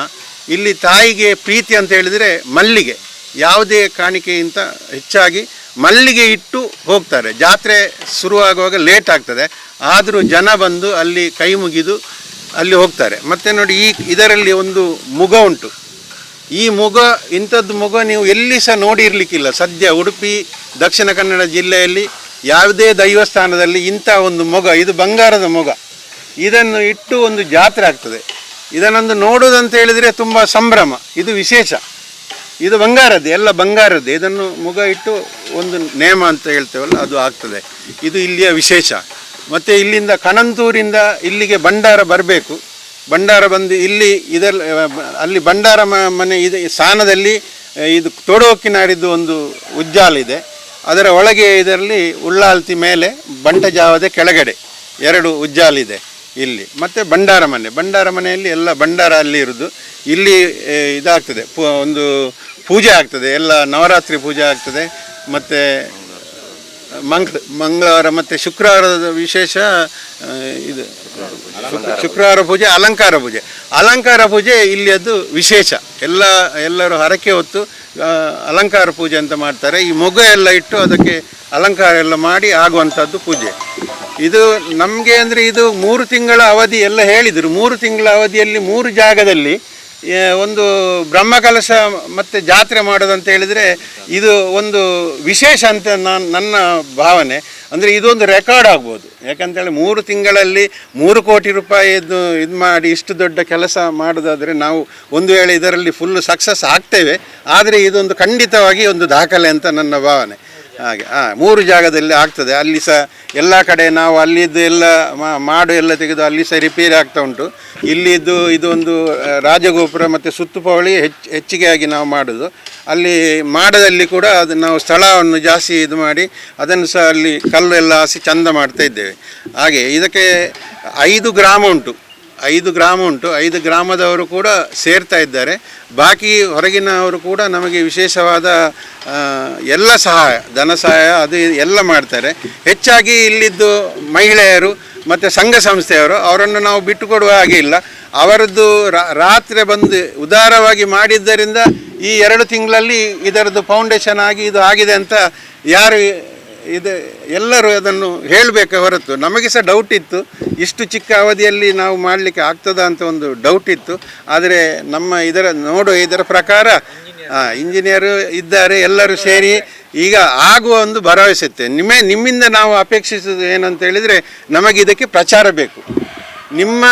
ಇಲ್ಲಿ ತಾಯಿಗೆ ಪ್ರೀತಿ ಅಂತ ಹೇಳಿದರೆ ಮಲ್ಲಿಗೆ, ಯಾವುದೇ ಕಾಣಿಕೆಗಿಂತ ಹೆಚ್ಚಾಗಿ ಮಲ್ಲಿಗೆ ಇಟ್ಟು ಹೋಗ್ತಾರೆ. ಜಾತ್ರೆ ಶುರುವಾಗುವಾಗ ಲೇಟ್ ಆಗ್ತದೆ, ಆದರೂ ಜನ ಬಂದು ಅಲ್ಲಿ ಕೈ ಮುಗಿದು ಅಲ್ಲಿ ಹೋಗ್ತಾರೆ. ಮತ್ತು ನೋಡಿ, ಈ ಇದರಲ್ಲಿ ಒಂದು ಮುಗ ಉಂಟು. ಈ ಮುಗ, ಇಂಥದ್ದು ಮುಗ ನೀವು ಎಲ್ಲಿ ಸಹ ನೋಡಿರಲಿಕ್ಕಿಲ್ಲ. ಸದ್ಯ ಉಡುಪಿ ದಕ್ಷಿಣ ಕನ್ನಡ ಜಿಲ್ಲೆಯಲ್ಲಿ ಯಾವುದೇ ದೈವಸ್ಥಾನದಲ್ಲಿ ಇಂಥ ಒಂದು ಮೊಗ, ಇದು ಬಂಗಾರದ ಮೊಗ, ಇದನ್ನು ಇಟ್ಟು ಒಂದು ಜಾತ್ರೆ ಆಗ್ತದೆ. ಇದನ್ನೊಂದು ನೋಡೋದಂತ ಹೇಳಿದರೆ ತುಂಬ ಸಂಭ್ರಮ, ಇದು ವಿಶೇಷ. ಇದು ಬಂಗಾರದ್ದು, ಎಲ್ಲ ಬಂಗಾರದ್ದು. ಇದನ್ನು ಮುಗ ಇಟ್ಟು ಒಂದು ನೇಮ ಅಂತ ಹೇಳ್ತೇವಲ್ಲ, ಅದು ಆಗ್ತದೆ. ಇದು ಇಲ್ಲಿಯ ವಿಶೇಷ. ಮತ್ತು ಇಲ್ಲಿಂದ ಕಣಂತೂರಿಂದ ಇಲ್ಲಿಗೆ ಭಂಡಾರ ಬರಬೇಕು. ಭಂಡಾರ ಬಂದು ಇಲ್ಲಿ ಇದರ ಅಲ್ಲಿ ಭಂಡಾರ ಮನೆ ಇದೆ ಸ್ಥಾನದಲ್ಲಿ ಇದು ತೋಡೋಕ್ಕಿನಾಡಿದ್ದು ಒಂದು ಉಜ್ಜಾಲಿದೆ. ಅದರ ಒಳಗೆ ಇದರಲ್ಲಿ ಉಳ್ಳಾಲ್ತಿ ಮೇಲೆ ಬಂಟಜಾವದ ಕೆಳಗಡೆ 2 ಉಜ್ಜಾಲಿದೆ ಇಲ್ಲಿ. ಮತ್ತು ಭಂಡಾರ ಮನೆ, ಭಂಡಾರ ಮನೆಯಲ್ಲಿ ಎಲ್ಲ ಭಂಡಾರ ಅಲ್ಲಿ ಇರೋದು. ಇಲ್ಲಿ ಇದಾಗ್ತದೆ, ಒಂದು ಪೂಜೆ ಆಗ್ತದೆ, ಎಲ್ಲ ನವರಾತ್ರಿ ಪೂಜೆ ಆಗ್ತದೆ. ಮತ್ತು ಮಂಗಳವಾರ ಮತ್ತು ಶುಕ್ರವಾರದ ವಿಶೇಷ ಇದು ಶುಕ್ರವಾರ ಪೂಜೆ, ಅಲಂಕಾರ ಪೂಜೆ. ಅಲಂಕಾರ ಪೂಜೆ ಇಲ್ಲಿಯದ್ದು ವಿಶೇಷ. ಎಲ್ಲರೂ ಹರಕೆ ಹೊತ್ತು ಅಲಂಕಾರ ಪೂಜೆ ಅಂತ ಮಾಡ್ತಾರೆ. ಈ ಮೊಗ ಎಲ್ಲ ಇಟ್ಟು ಅದಕ್ಕೆ ಅಲಂಕಾರ ಎಲ್ಲ ಮಾಡಿ ಆಗುವಂಥದ್ದು ಪೂಜೆ. ಇದು ನಮಗೆ ಅಂದರೆ ಇದು 3 ತಿಂಗಳ ಅವಧಿ ಎಲ್ಲ ಹೇಳಿದರು. 3 ತಿಂಗಳ ಅವಧಿಯಲ್ಲಿ 3 ಜಾಗದಲ್ಲಿ ಒಂದು ಬ್ರಹ್ಮಕಲಶ ಮತ್ತು ಜಾತ್ರೆ ಮಾಡೋದಂತ ಹೇಳಿದರೆ ಇದು ಒಂದು ವಿಶೇಷ ಅಂತ ನನ್ನ ಭಾವನೆ. ಅಂದರೆ ಇದೊಂದು ರೆಕಾರ್ಡ್ ಆಗ್ಬೋದು. ಯಾಕಂತೇಳಿ 3 ತಿಂಗಳಲ್ಲಿ 3 ಕೋಟಿ ರೂಪಾಯಿದ್ದು ಇದು ಮಾಡಿ ಇಷ್ಟು ದೊಡ್ಡ ಕೆಲಸ ಮಾಡೋದಾದರೆ ನಾವು ಒಂದು ವೇಳೆ ಇದರಲ್ಲಿ ಫುಲ್ ಸಕ್ಸಸ್ ಆಗ್ತೇವೆ. ಆದರೆ ಇದೊಂದು ಖಂಡಿತವಾಗಿ ಒಂದು ದಾಖಲೆ ಅಂತ ನನ್ನ ಭಾವನೆ. ಹಾಗೆ 3 ಜಾಗದಲ್ಲಿ ಆಗ್ತದೆ. ಅಲ್ಲಿ ಸಹ ಎಲ್ಲ ಕಡೆ ನಾವು ಅಲ್ಲಿದ್ದು ಎಲ್ಲ ಮಾಡು ಎಲ್ಲ ತೆಗೆದು ಅಲ್ಲಿ ಸಹ ರಿಪೇರಿ ಆಗ್ತಾ ಉಂಟು. ಇಲ್ಲಿದ್ದು ಇದೊಂದು ರಾಜಗೋಪುರ ಮತ್ತು ಸುತ್ತುಪವಳಿ ಹೆಚ್ಚಿಗೆಯಾಗಿ ನಾವು ಮಾಡೋದು. ಅಲ್ಲಿ ಮಾಡದಲ್ಲಿ ಕೂಡ ಅದು ನಾವು ಸ್ಥಳವನ್ನು ಜಾಸ್ತಿ ಇದು ಮಾಡಿ ಅದನ್ನು ಸಹ ಅಲ್ಲಿ ಕಲ್ಲೆಲ್ಲ ಹಾಸಿ ಚಂದ ಮಾಡ್ತಾ ಇದ್ದೇವೆ. ಹಾಗೆ ಇದಕ್ಕೆ 5 ಗ್ರಾಮ ಉಂಟು. 5 ಗ್ರಾಮ ಉಂಟು. 5 ಗ್ರಾಮದವರು ಕೂಡ ಸೇರ್ತಾ ಇದ್ದಾರೆ. ಬಾಕಿ ಹೊರಗಿನವರು ಕೂಡ ನಮಗೆ ವಿಶೇಷವಾದ ಎಲ್ಲ ಸಹಾಯ, ಧನ ಸಹಾಯ ಅದು ಎಲ್ಲ ಮಾಡ್ತಾರೆ. ಹೆಚ್ಚಾಗಿ ಇಲ್ಲಿದ್ದು ಮಹಿಳೆಯರು ಮತ್ತು ಸಂಘ ಸಂಸ್ಥೆಯವರು, ಅವರನ್ನು ನಾವು ಬಿಟ್ಟುಕೊಡುವ ಹಾಗೆ ಇಲ್ಲ. ಅವರದ್ದು ರಾತ್ರಿ ಬಂದು ಉದಾರವಾಗಿ ಮಾಡಿದ್ದರಿಂದ ಈ 2 ತಿಂಗಳಲ್ಲಿ ಇದರದ್ದು ಫೌಂಡೇಶನ್ ಆಗಿ ಇದು ಆಗಿದೆ ಅಂತ ಯಾರು ಇದು ಎಲ್ಲರೂ ಅದನ್ನು ಹೇಳಬೇಕೆ ಹೊರತು ನಮಗೆ ಸಹ ಡೌಟ್ ಇತ್ತು, ಇಷ್ಟು ಚಿಕ್ಕ ಅವಧಿಯಲ್ಲಿ ನಾವು ಮಾಡಲಿಕ್ಕೆ ಆಗ್ತದಾ ಅಂತ ಒಂದು ಡೌಟ್ ಇತ್ತು. ಆದರೆ ನಮ್ಮ ಇದರ ನೋಡುವ ಇದರ ಪ್ರಕಾರ ಇಂಜಿನಿಯರು ಇದ್ದಾರೆ, ಎಲ್ಲರೂ ಸೇರಿ ಈಗ ಆಗುವ ಒಂದು ಭರವಸೆ ಇತ್ತು. ನಿಮ್ಮಿಂದ ನಾವು ಅಪೇಕ್ಷಿಸುವುದು ಏನಂತ ಹೇಳಿದರೆ, ನಮಗೆ ಇದಕ್ಕೆ ಪ್ರಚಾರ ಬೇಕು. ನಿಮ್ಮ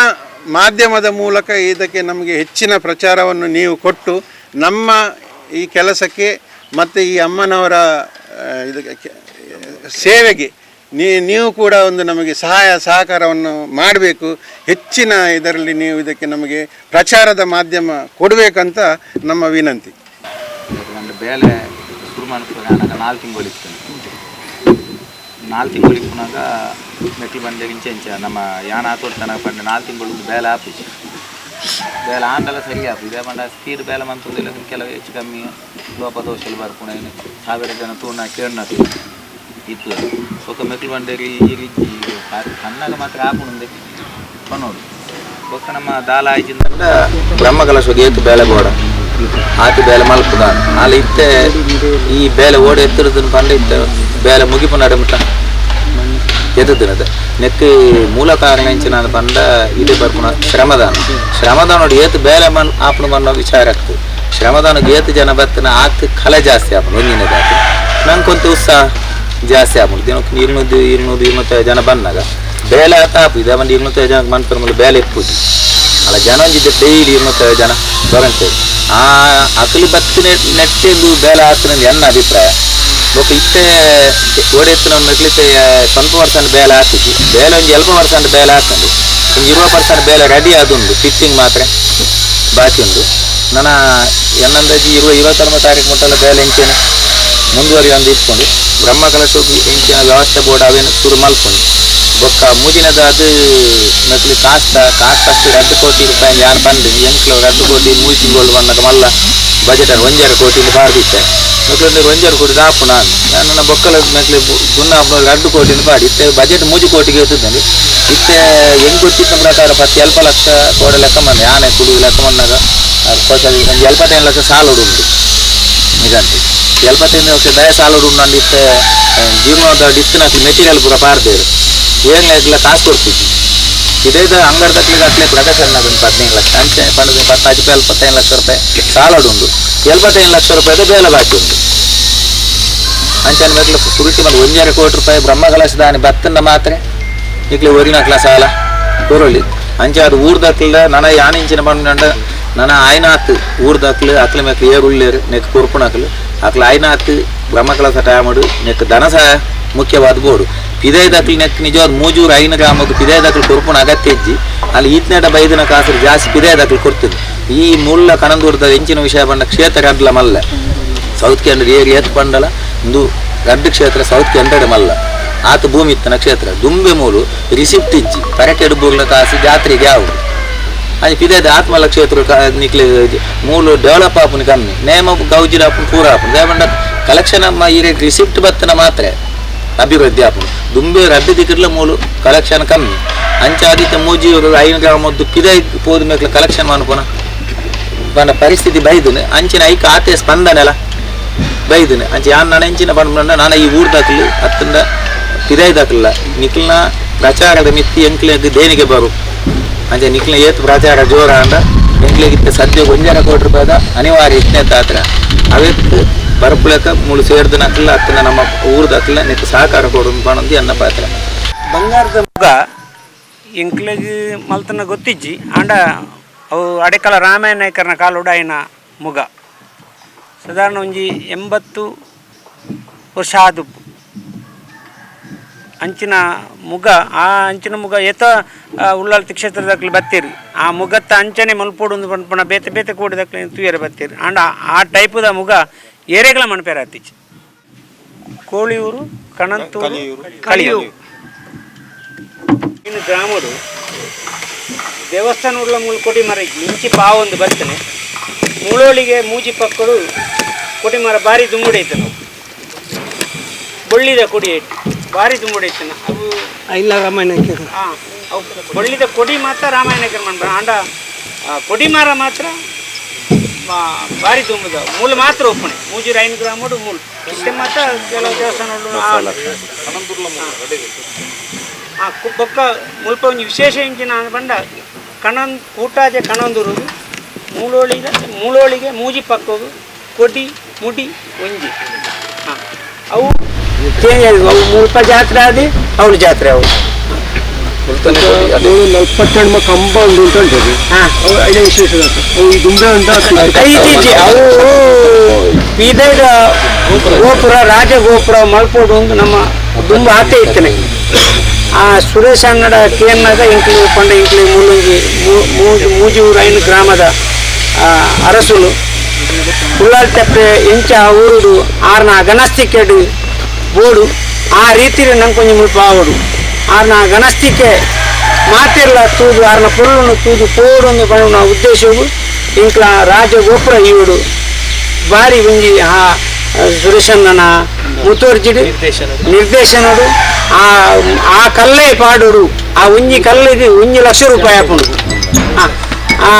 ಮಾಧ್ಯಮದ ಮೂಲಕ ಇದಕ್ಕೆ ನಮಗೆ ಹೆಚ್ಚಿನ ಪ್ರಚಾರವನ್ನು ನೀವು ಕೊಟ್ಟು ನಮ್ಮ ಈ ಕೆಲಸಕ್ಕೆ ಮತ್ತು ಈ ಅಮ್ಮನವರ ಇದಕ್ಕೆ ಸೇವೆಗೆ ನೀವು ಕೂಡ ಒಂದು ನಮಗೆ ಸಹಾಯ ಸಹಕಾರವನ್ನು ಮಾಡಬೇಕು. ಹೆಚ್ಚಿನ ಇದರಲ್ಲಿ ನೀವು ಇದಕ್ಕೆ ನಮಗೆ ಪ್ರಚಾರದ ಮಾಧ್ಯಮ ಕೊಡಬೇಕಂತ ನಮ್ಮ ವಿನಂತಿ. ಬೇಲೆ ಶುರು ಮಾಡ್ಕೊಂಡು 4 ತಿಂಗಳು ಇತ್ತು. 4 ತಿಂಗಳು ಇಪ್ಪನಾಗ ಮೆಟ್ಲು ಬಂದಾಗ ಇಂಚೆ ಇಂಚ ನಮ್ಮ ಯಾನ ಆತೋಡ್ತಾನ ಪಂಡ 4 ತಿಂಗಳು ಬೇಲೆ ಆಪಿச்சு. ಬೇಲೆ ಆಂಡಲ ಸರಿ ಆಪು ಇದೇ ಪಂಡ ಸ್ಪೀಡ್ ಬೇಲೆ ಮಂತೊಂದಿಲ್ಲ. ಕೆಲವು ಹೆಚ್ಚು ಕಮ್ಮಿ ಲೋಪ ದೋಷలు ಬರ್ಪುಣ 1000 ಜನ ತೂಣ ಕೇಳನ ಇತ್ತು. ఒక ಮೆಟ್ಲು ಬಂಡೇರಿ ಈ ರೀತಿ ಕಣ್ಣಾಗ ಮಾತ್ರ ಆಪುಣಂದೆ ಪನ್ನೋಡು. ಬೊಕ್ಕ ನಮ್ಮ ದಾಲ ಆಯ್ಚಿಂದ ಬ್ರಹ್ಮಕಲಶಕ್ಕೆ ಏತು ಬೇಲೆ ಬೋಡ ಆತು ಬೇಲೆ ಮಲ್ಪುದಾನ ಅಲ್ಲಿ ಇತ್ತೆ ಈ ಬೇಲೆ ಓಡಿ ಎತ್ತಿರದನ್ನು ಪಂಡ ಇತ್ತೆ ಬೇಲೆ ಮುಗಿಪು ನಡಮಟ ಎತ್ತದಿನದ ನೆಕ್ ಮೂಲ ಕಾರಣ ಎಂಚಿನ ಪಂಡ ಇದೆ ಬರ್ಪುಣ ಶ್ರಮದಾನ. ಶ್ರಮದಾನ ಏತು ಬೇಲೆ ಮನ್ ಆಪುಣ ಮನ್ನೋ ವಿಚಾರ ಆಗ್ತದೆ. ಶ್ರಮದಾನಕ್ಕೆ ಏತು ಜನ ಬತ್ತನ ಆತು ಕಲೆ ಜಾಸ್ತಿ ಆಪುಣ ಒಂದಿನದಾತು ನಂಗೊಂತು ಉತ್ಸಾಹ ಜಾಸ್ತಿ ಆಪುಂಡು. ದಿನಕ್ಕೆ 200 200 250 ಜನ ಬಂದಾಗ ಬೇಲೆ ಆತ ಆಪು ಇದೆ ಬಂದು 250 ಜನಕ್ಕೆ ಮನ್ಪುರ ಮೂಲ ಬೇಲೆ ಇಪ್ಪುದು ಅಲ್ಲ. ಜನ ಒಂಜಿದ್ದೆ ಡೈಲಿ 250 ಜನ ಬರಂತೇವೆ. ಆ ಅಕಲಿ ಬತ್ತಿನ ನೆಟ್ಟೆಂದು ಬೇಲೆ ಆತನ ಎನ್ನ ಅಭಿಪ್ರಾಯ. ಬೊಕ್ಕ ಇತ್ತೆ ಓಡೆತ್ತಿನ ಮೆಕ್ಲಿತೆ ಸ್ವಲ್ಪ ವರ್ಷ ಬೇಲೆ ಹಾಕಿದ್ವಿ. ಬೇಲೆ ಒಂದು 7 ವರ್ಷ ಬೇಲೆ ಹಾಕೊಂಡು ಒಂದು 20% ಬೇಲೆ ರೆಡಿ ಆದುಂಡು. ಫಿಟ್ಟಿಂಗ್ ಮಾತ್ರ ಬಾಕಿ ಉಂಟು. ನನ್ನ ಎನ್ನಂದಾಜಿ 26 ತಾರೀಕು ಮುಟ್ಟಲ್ಲ ಬೇಲೆ ಎಂಚೇನೆ ಮುಂದುವರಿಯೊಂದು ಇಟ್ಕೊಂಡು ಬ್ರಹ್ಮಕಲಶಕ್ಕೆ ಎಂಚಿನ ವ್ಯವಸ್ಥೆ ಬೋರ್ಡ್ ಅವೇನು ಶುರು ಮಲ್ಕೊಂಡು ಬೊಕ್ಕ ಮೂಜಿನದ ಅದು ಮೆಕ್ಲಿ ಕಾಸ್ತ ಕಾಸ್ಟ್ ಅಷ್ಟು 2 ಕೋಟಿ ರೂಪಾಯಿ ಯಾರು ಬಂದು ಎಂಕ್ಲು 2 ಕೋಟಿ 3 ತಿಂಗಳು ಬಂದಾಗ ಮಲ್ಲ ಬಜೆಟ್ 1.5 ಕೋಟಿ ಬಾರ್ದಿತ್ತೆ. ಮೆಕ್ಲು 1.5 ಕೋಟಿ ದಾಪು ನಾನು ನನ್ನ ಬೊಕ್ಕಲ ಮೆಕ್ಲಿ ಗುನ್ನ 2 ಕೋಟಿ ಬಾಡಿ ಇತ್ತೆ ಬಜೆಟ್ 3 ಕೋಟಿಗೆ ಇರ್ತದೆ. ಇತ್ತೆ ಹೆಂಗೆ ಗೊತ್ತಿದ್ದ ಪ್ರಕಾರ 10 ಲಕ್ಷ ಕೋಡ ಲೆಕ್ಕ ಬಂದ ಯಾನೆ ಕುಡಿ ಲೆಕ್ಕ ಬಂದಾಗ ಒಂದು 75 ಲಕ್ಷ ಸಾಲ ಉಂಟು. ನಿಜಂತಿ 75 ಲಕ್ಷ ದಯ ಸಾಲ ಉಂಟು ಇತ್ತೆ ಜೀರ್ಣೋದ ಡಿಸ್ತಿನ ಮೆಟೀರಿಯಲ್ ಪೂರ ಪಾರ್ದೇರು ಏನಿಲ್ಲ ಕಾಸು ಕೊಡ್ತಿದ್ವಿ. ಇದೇ ಅಂಗಡಿ ತಕ್ಕಲಿಗೆ ಅಟ್ಲೆ ಪ್ರದರ್ಶನ ಒಂದು 15 ಲಕ್ಷ ಅಂಚೆ ಪಂಡದ 10 75 ಲಕ್ಷ ರೂಪಾಯಿ ಸಾಲ ಉಂಟು. 75 ಲಕ್ಷ ರೂಪಾಯಿದ ಬೇಲೆ ಬಾಕಿ ಉಂಟು. ಅಂಚೆ ಮೆಟ್ಲು ಸುರುಟಿ ಬಂದು 1.5 ಕೋಟಿ ರೂಪಾಯಿ ಬ್ರಹ್ಮಕಲಶದಾನಿ ಬತ್ತನ್ನ ಮಾತ್ರ ಇಕ್ಲೆ ಒರಿನಕ್ಲ ಸಾಲ ಕೊರೊಳ್ಳಿ ಅಂಚೆ ಅದು ಊರ್ದಕ್ಲ ನನ ಯಾನಿಂಚಿನ ಬಂಡ ನನ ಆಯ್ನಾತ್ ಊರ್ದಕ್ಲು ಅಕ್ಲ ಮೆಕ್ಲು ಏರುಳ್ಳೇರು ನೆಕ್ ಕೊರ್ಪುಣಕ್ಲು ಅಕ್ಲ ಆಯ್ನಾತ್ ಬ್ರಹ್ಮಕಲಶ ಟೈಮಡು ನೆಕ್ ಧನ ಸಹಾಯ ಮುಖ್ಯವಾದ ಬೋಡು ಪಿದೈ ದಕ್ಲು ನೆಕ್ ನಿಜವಾದ ಮೂಜೂರು 5 ಗ್ರಾಮಕ್ಕೆ ಪಿದೈ ದಕ್ಲು ಕೊರ್ಪುಣ ಅಗತ್ಯ ಇಜ್ಜಿ. ಅಲ್ಲಿ ಈತ್ನೇಟ ಬೈದಿನ ಕಾಸು ಜಾಸ್ತಿ ಪಿದೈ ದಕ್ಲು ಕೊಡ್ತದೆ. ಈ ಮುಲ್ಲ ಕಣಂದೂರದ ಹೆಂಚಿನ ವಿಷಯ ಬಂಡ ಕ್ಷೇತ್ರ ಅಡ್ಲ ಮಲ್ಲ ಸೌತ್ ಕೆಂಡ್ರ ಏರಿ ಏತ್ ಪಂಡಲ ಇಂದು ರಡ್ಡು ಕ್ಷೇತ್ರ ಸೌತ್ ಕೆಂಡ್ರಡೆ ಮಲ್ಲ ಆತ ಭೂಮಿ ಇತ್ತನ ಕ್ಷೇತ್ರ ದುಂಬೆ ಮೂಲು ರಿಸಿಪ್ಟ್ ಇಜ್ಜಿ ಪರಕೆಡು ಬೂರ್ಲ ಕಾಸು ಜಾತ್ರೆಗೆ ಯಾವುದು ಅದು ಪಿದೈದ ಆತ್ಮಲ ಕ್ಷೇತ್ರ ನಿಕ್ಲೆ ಮೂಲು ಡೆವಲಪ್ ಆಪುನ ಕಮ್ಮಿ ನೇಮ ಗೌಜಿರ ಆಪುನ ಪೂರ ಆಪುನ ದೇವಂಡ ಕಲೆಕ್ಷನ್ ಅಮ್ಮ ಈ ರಿಸಿಪ್ಟ್ ಬತ್ತನ ಮಾತ್ರ ಅಭಿವೃದ್ಧಿ ಆಪುನ ದುಂಬೆ ರಡ್ಡು ದಿಕ್ಕಿಡ್ಲ ಮೂಲು ಕಲೆಕ್ಷನ್ ಕಮ್ಮಿ ಅಂಚಾದಿತ್ತ ಮೂಜಿ 5 ಗ್ರಾಮದ್ದು ಪಿದೈ ಪೋದ ಮೇಕ್ಲ ಕಲೆಕ್ಷನ್ ಅನ್ಪುನ ಬಣ್ಣ ಪರಿಸ್ಥಿತಿ ಬೈದನು ಅಂಚಿನ ಐಕ ಆತೆ ಸ್ಪಂದನೆಲ್ಲ ಬೈದನು ಅಂಚೆ ಯಾನ್ ನಾನು ಎಂಚಿನ ಬಂಡ ನಾನು ಈ ಊರ್ದಾಕ್ಲು ಅತ್ತಂದ ಪಿದೈದಾಕ್ಲ ನಿಕ್ಲ್ನ ಪ್ರಚಾರದ ಮಿತ್ತಿ ಎಂಕ್ಲೆಗ್ ದೇಣಿಗೆ ಬರು ಅಂಚೆ ನಿಕ್ಲ್ನ ಏತ್ ಪ್ರಚಾರ ಜೋರ ಅಂಡ ಎಂಕ್ಲೆಗಿತ್ತ ಸದ್ಯ 1.5 ಕೋಟಿ ರೂಪಾಯಿದ ಅನಿವಾರ್ಯ ಇತ್ತನೇ ತಾತ್ರ ಅವೆತ್ತು ಬರಪುಲಕ ಮೂಳು ಸೇರ್ದನಕ್ಲ ಅತ್ತನ ನಮ್ಮ ಊರ್ದಾಕ್ಲ ನಿಕ್ ಸಹಕಾರ ಕೊಡು ಪಣಂದು ಎನ್ನ ಪಾತ್ರ. ಬಂಗಾರದ ಮುಗ ಎಂಕ್ಲೆಗ್ ಮಲ್ತನ ಗೊತ್ತಿಜ್ಜಿ ಆಂಡ ಅವು ಅಡೆಕಲ ರಾಮಾಯಣ ನಾಯಕರನ ಕಾಲುಡಾಯಿನ ಮುಗ ಸಾಧಾರಣ ಒಂಜಿ 80 ವರ್ಷ ಆದುಪ್ಪು ಅಂಚಿನ ಮುಗ. ಆ ಅಂಚಿನ ಮುಗ ಏತ ಉಳ್ಳಾಲ್ತಿ ಕ್ಷೇತ್ರದಕ್ಲಿ ಬತ್ತೀರಿ ಆ ಮುಗತ್ತ ಅಂಚನೆ ಮಲ್ಪೋಡು ಒಂದು ಪನ್ಪುಣ ಬೇತೆ ಬೇತೆ ಕೋಡಿದಕ್ಲಿ ತೂಯರೆ ಬತ್ತೀರಿ ಆಂಡ ಆ ಟೈಪುದ ಮುಗ ಏರೆಗಳ ಮಣಪೇರ ಅತ್ತಿಚ್ಚಿ. ಕೋಳಿಯೂರು ಕಣಂತೂರು ಕಳಿಯೂರು ಇನ್ನು ಗ್ರಾಮಡು ದೇವಸ್ಥಾನ ಉಳ್ಳ ಮೂಲು ಕೊಡಿಮರ ಇಜ್ಜಿ ಇಂಚಿ ಪಾವೊಂದು ಬರ್ತನೆ ಮೂಳೋಳಿಗೆ ಮೂಜಿ ಪಕ್ಕಡು ಕೊಡಿಮರ ಬಾರಿ ದುಂಬುಡೈತೆ ನಾವು ಬೊಳ್ಳಿದ ಕೊಡಿ ಇಟ್ಟು ಬಾರಿ ದುಂಬುಡೈತನ ಅವು. ಇಲ್ಲ, ರಾಮಾಯಣ. ಹಾಂ, ಅವು ಬೊಳ್ಳಿದ ಕೊಡಿ ಮಾತ್ರ ರಾಮಾಯಣಕ್ಕೆ ಮನ್ಪ ಆಂಡ ಕೊಡಿಮರ ಮಾತ್ರ ಬಾರಿ ತುಂಬುದ ಮೂಲ ಮಾತ್ರ ಒಪ್ಪಣೆ ಮೂಜೂರು ಐನು ಗ್ರಾಮಡು ಮೂಲ ಇಷ್ಟೇ ಮಾತ್ರ. ಕೆಲವು ದೇವಸ್ಥಾನ ಬೊಕ್ಕ ಮುಲ್ಪ ಒಂಜಿ ವಿಶೇಷ ಎಂಚಿನ ಪಂಡ ಕಣನ್ ಕೂಟಾಜೆ ಕಣಂದೂರು ಮೂಲೋಳಿಗೆ ಮೂಲೋಳಿಗೆ ಮೂಜಿ ಪಕ್ಕೋಗು ಕೊಡಿ ಮುಡಿ ಒಂಜಿ. ಹಾಂ, ಅವು ಚೇಂಜ್ ಆಗಿ ಅವು ಮುಲ್ಪ ಜಾತ್ರೆ ಆದಿ ಅವಳು ಜಾತ್ರೆ ಅವು. 42 ಕಂಬ ಉಂಟು ಅಂತ ಉಂಟು. ಹಾಂ. ಅವು ಐದೇ ವಿಶೇಷ ಅವು ದುಂಬೆ ಉಂಟು. ಐತಿಜಿ ಅವು ಬೀದರ್ದ ಗೋಪುರ ರಾಜಗೋಪುರ ಮಲ್ಪೋಡು ಒಂದು ನಮ್ಮ ದುಂಬು ಆತೆ ಇತ್ತನೆ. ಆ ಸುರೇಶ್ ಅಂಗಡ ಕೇನ್ನಾಗ ಇಂಕ್ಲಿ ಪಂಡ ಇಂಕ್ಲಿ ಮೂಲಂಗಿ ಮೂಜೂರು ಐನು ಗ್ರಾಮದ ಅರಸುಲು ಉಳ್ಳಾಲ್ ತಪ್ಪೆ ಇಂಚ ಊರುಡು ಆರ್ನ ಗಣಸ್ತಿಕೆಡು ಬೋಡು ಆ ರೀತಿಲಿ ನಂಗೆ ಕೊಂಚ ಮುಲ್ಪ ಆವಡು ಆರ್ನ ಗಣಸ್ತಿಕೆ ಮಾತಿರ್ಲ ತೂದು ಆರ್ನ ಪೊರುಳುನು ತೂದು ಪೋಡೊಂದು ಪಣ್ಣುನ ಉದ್ದೇಶವು ಇಂಕ್ಲ ರಾಜಗೋಪುರ ಈವುಡು ಬಾರಿ ಒಂಜಿ ಆ ಸುರೇಶಣ್ಣನ ಮುತುವರ್ಜಿಡು ನಿರ್ದೇಶನಡು ಆ ಆ ಕಲ್ಲೇ ಪಾಡುಡು. ಆ ಒಂಜಿ ಕಲ್ಲಿಗೆ 1 ಲಕ್ಷ ರೂಪಾಯಿ ಆಪುಂಡು. ಆ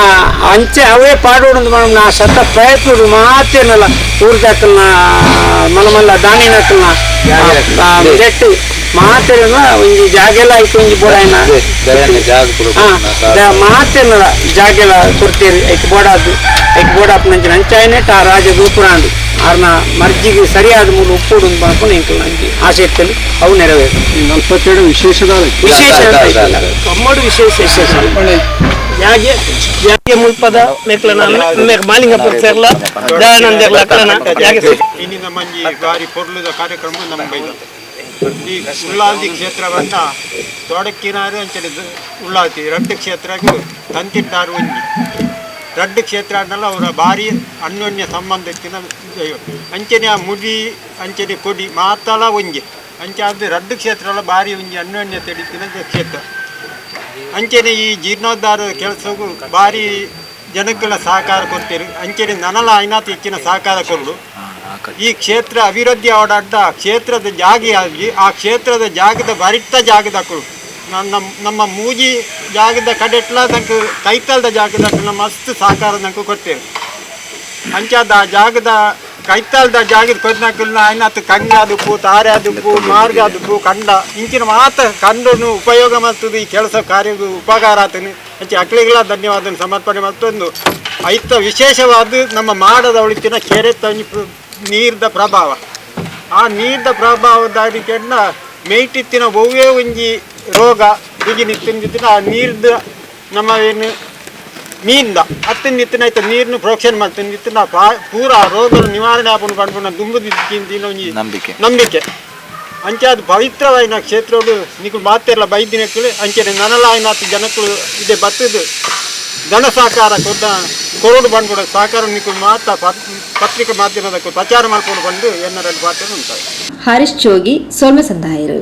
ಅಂಚೆ ಅವೇ ಪಾಡೋಡು ನಾ ಸತ ಪ್ರಯತ್ನಡು ಮಾತೇನಲ್ಲ ಊರ್ದಾಕಲ್ನ ಮಲ್ಲ ಮಲ್ಲ ದಾನಿನಕಲ್ನ ನೆಟ್ಟು ಮಾತೇನ ಒಂಜಿ ಜಾಗೆಲ ಐಕ್ ಒಂಜಿ ಬೋಡಾಯ್ನ ಮಾತೇನಲ್ಲ ಜಾಗೆಲ ಕೊಡ್ತೀರಿ. ಐಕ್ ಬೋಡಾದು ಐಕ್ ಬೋಡಾಪುನಂಚಿನ ಅಂಚಾಯನೆಟ್ ಆ ರಾಜ ಗೋಪುರಾಂಡು ಆರ್ನ ಮರ್ಜಿಗೆ ಸರಿಯಾದ ಮೂಲ ಉಪ್ಪುಡು ಪನ್ಪುನ ಎಂಕಲ್ನ ಒಂಜಿ ಆಸೆ ಇತ್ತಲ್ಲಿ ಅವು ನೆರವೇರು. 42 ವಿಶೇಷದ. ವಿಶೇಷ ಅಂತ ಐತಲ್ಲ. ಕಮ್ಮಡು ವಿಶೇಷ ವಿಶೇಷ. ಯಾಗೆ ಯಾಗೆ ಮುಲ್ಪದ ಮೇಕ್ಲನ ಮೇಕ್ ಮಾಲಿಂಗಪ್ಪ ಸೇರ್ಲ ದಯಾನಂದೆರ್ಲ ಅಕ್ಲನ ಯಾಗೆ. ಇನ್ನಿನ ಮಂಜಿ ಬಾರಿ ಪೊರ್ಲುದ ಕಾರ್ಯಕ್ರಮ ನಮ್ಮ ಬೈದ. ಈ ಉಳ್ಳಾಲ್ತಿ ಕ್ಷೇತ್ರವನ್ನ ತೊಡಕಿನಾರು ಅಂಚನೆ ಉಳ್ಳಾಲ್ತಿ ರಡ್ಡು ಕ್ಷೇತ್ರಗೂ ತಂತಿಟ್ಟಾರು ಒಂಜಿ ರಡ್ಡು ಕ್ಷೇತ್ರ ಅನ್ನಲ್ಲ ಅವರ ಭಾರಿ ಅನ್ಯೋನ್ಯ ಸಂಬಂಧ ಇತ್ತಿನ ದೈವ. ಅಂಚನೆ ಆ ಮುಡಿ ಅಂಚನೆ ಕೊಡಿ ಮಾತಲ ಒಂಜಿ ಅಂಚೆ ಅದು ರಡ್ಡು ಕ್ಷೇತ್ರ ಭಾರಿ ಒಂಜಿ ಅನ್ಯೋನ್ಯತೆ ಇತ್ತಿನ ಕ್ಷೇತ್ರ. ಅಂಚನೆ ಈ ಜೀರ್ಣೋದ್ಧಾರದ ಕೆಲಸಕ್ಕೂ ಭಾರಿ ಜನಕ್ಕೆಲ್ಲ ಸಹಕಾರ ಕೊಡ್ತೀರಿ. ಅಂಚನೆ ನನಲ ಐನಾತ್ ಹೆಚ್ಚಿನ ಸಹಕಾರ ಕೊರಡು. ಈ ಕ್ಷೇತ್ರ ಅಭಿವೃದ್ಧಿ ಆಡಾಟ ಕ್ಷೇತ್ರದ ಜಾಗ ಆಗಲಿ ಆ ಕ್ಷೇತ್ರದ ಜಾಗದ ಬರಿತ ಜಾಗದ ಕೊಡು ನಮ್ಮ ನಮ್ಮ ಮೂಜಿ ಜಾಗದ ಕಡೆಟ್ಲ ತನಕ ಕೈತಲ್ದ ಜಾಗದ ನಮ್ಮ ಮಸ್ತ್ ಸಹಕಾರ ನಂಗೆ ಕೊಡ್ತೇವೆ. ಅಂಚಾದ ಆ ಜಾಗದ ಕೈತಲ್ದ ಜಾಗದ ಕೊಡ್ನಕ್ಕಲ್ನ ಐನಾತ್ ಕಂಗಾದುಪ್ಪು ತಾರೆ ಆದುಪ್ಪು ಮಾರ್ಗಾದುಪ್ಪು ಕಂಡ ಇಂಚಿನ ಮಾತ ಕಂಡನು ಉಪಯೋಗ ಮಾಡ್ತದೆ. ಈ ಕೆಲಸ ಕಾರ್ಯ ಉಪಕಾರ ಆತನು ಅಂಚೆ ಅಕ್ಲಿಗಳ ಧನ್ಯವಾದ ಸಮರ್ಪಣೆ. ಮತ್ತೊಂದು ಐತ ವಿಶೇಷವಾದ ನಮ್ಮ ಮಾಡದ ಒಳಿತಿನ ಕೆರೆ ಒಂಜಿ ನೀರ್ದ ಪ್ರಭಾವ. ಆ ನೀರ್ದ ಪ್ರಭಾವದ ಮೇಯ್ಟಿತ್ತಿನ ಒವ್ವೇ ಒಂಜಿ ರೋಗ ರುಜಿನಿತ್ತಿನ ಆ ನೀರ್ದ ನಮ್ಮ ಏನು ಮೀನ್ದ ಅತ್ತಿನ ಆಯ್ತು ನೀರನ್ನು ಪ್ರೋಕ್ಷಣೆ ಮಾಡ್ತೀನಿ ಪೂರ ರೋಗ ನಿವಾರಣೆ ಆಪುಂಡು ಪನ್ಪುನ ದುಂಬುದಿತ್ತಿನ ಒಂಜಿ ನಂಬಿಕೆ. ನಂಬಿಕೆ. ಅಂಚೆ ಅದು ಪವಿತ್ರವಾಯಿನ ಕ್ಷೇತ್ರಡು ನಿಕುಲು ಮಾತೆರ್ಲ ಬೈದಿನಕ್ಕಲು ಅಂಚನೆ ನನಲಾಯಿನಾತ್ ಜನಕ್ಕಲು ಇದೆ ಬತ್ತದು ಧನ ಸಹಕಾರ ಕೊಟ್ಟ ಕೊರಡು ಬಂದ್ಬಿಡ ಸಹಕಾರ ನಿಕುಲು ಮಾತ ಪತ್ರಿಕಾ ಮಾಧ್ಯಮದ ಪ್ರಚಾರ ಮಾಡ್ಕೊಂಡು ಬಂದು ಎನ್ನ ಎರಡು ಪಾತ್ರ ಉಂಟಾಗಿ. ಹರೀಶ್ ಜೋಗಿ ಸೊಲ್ಮೆ ಸಂದಾಯರು.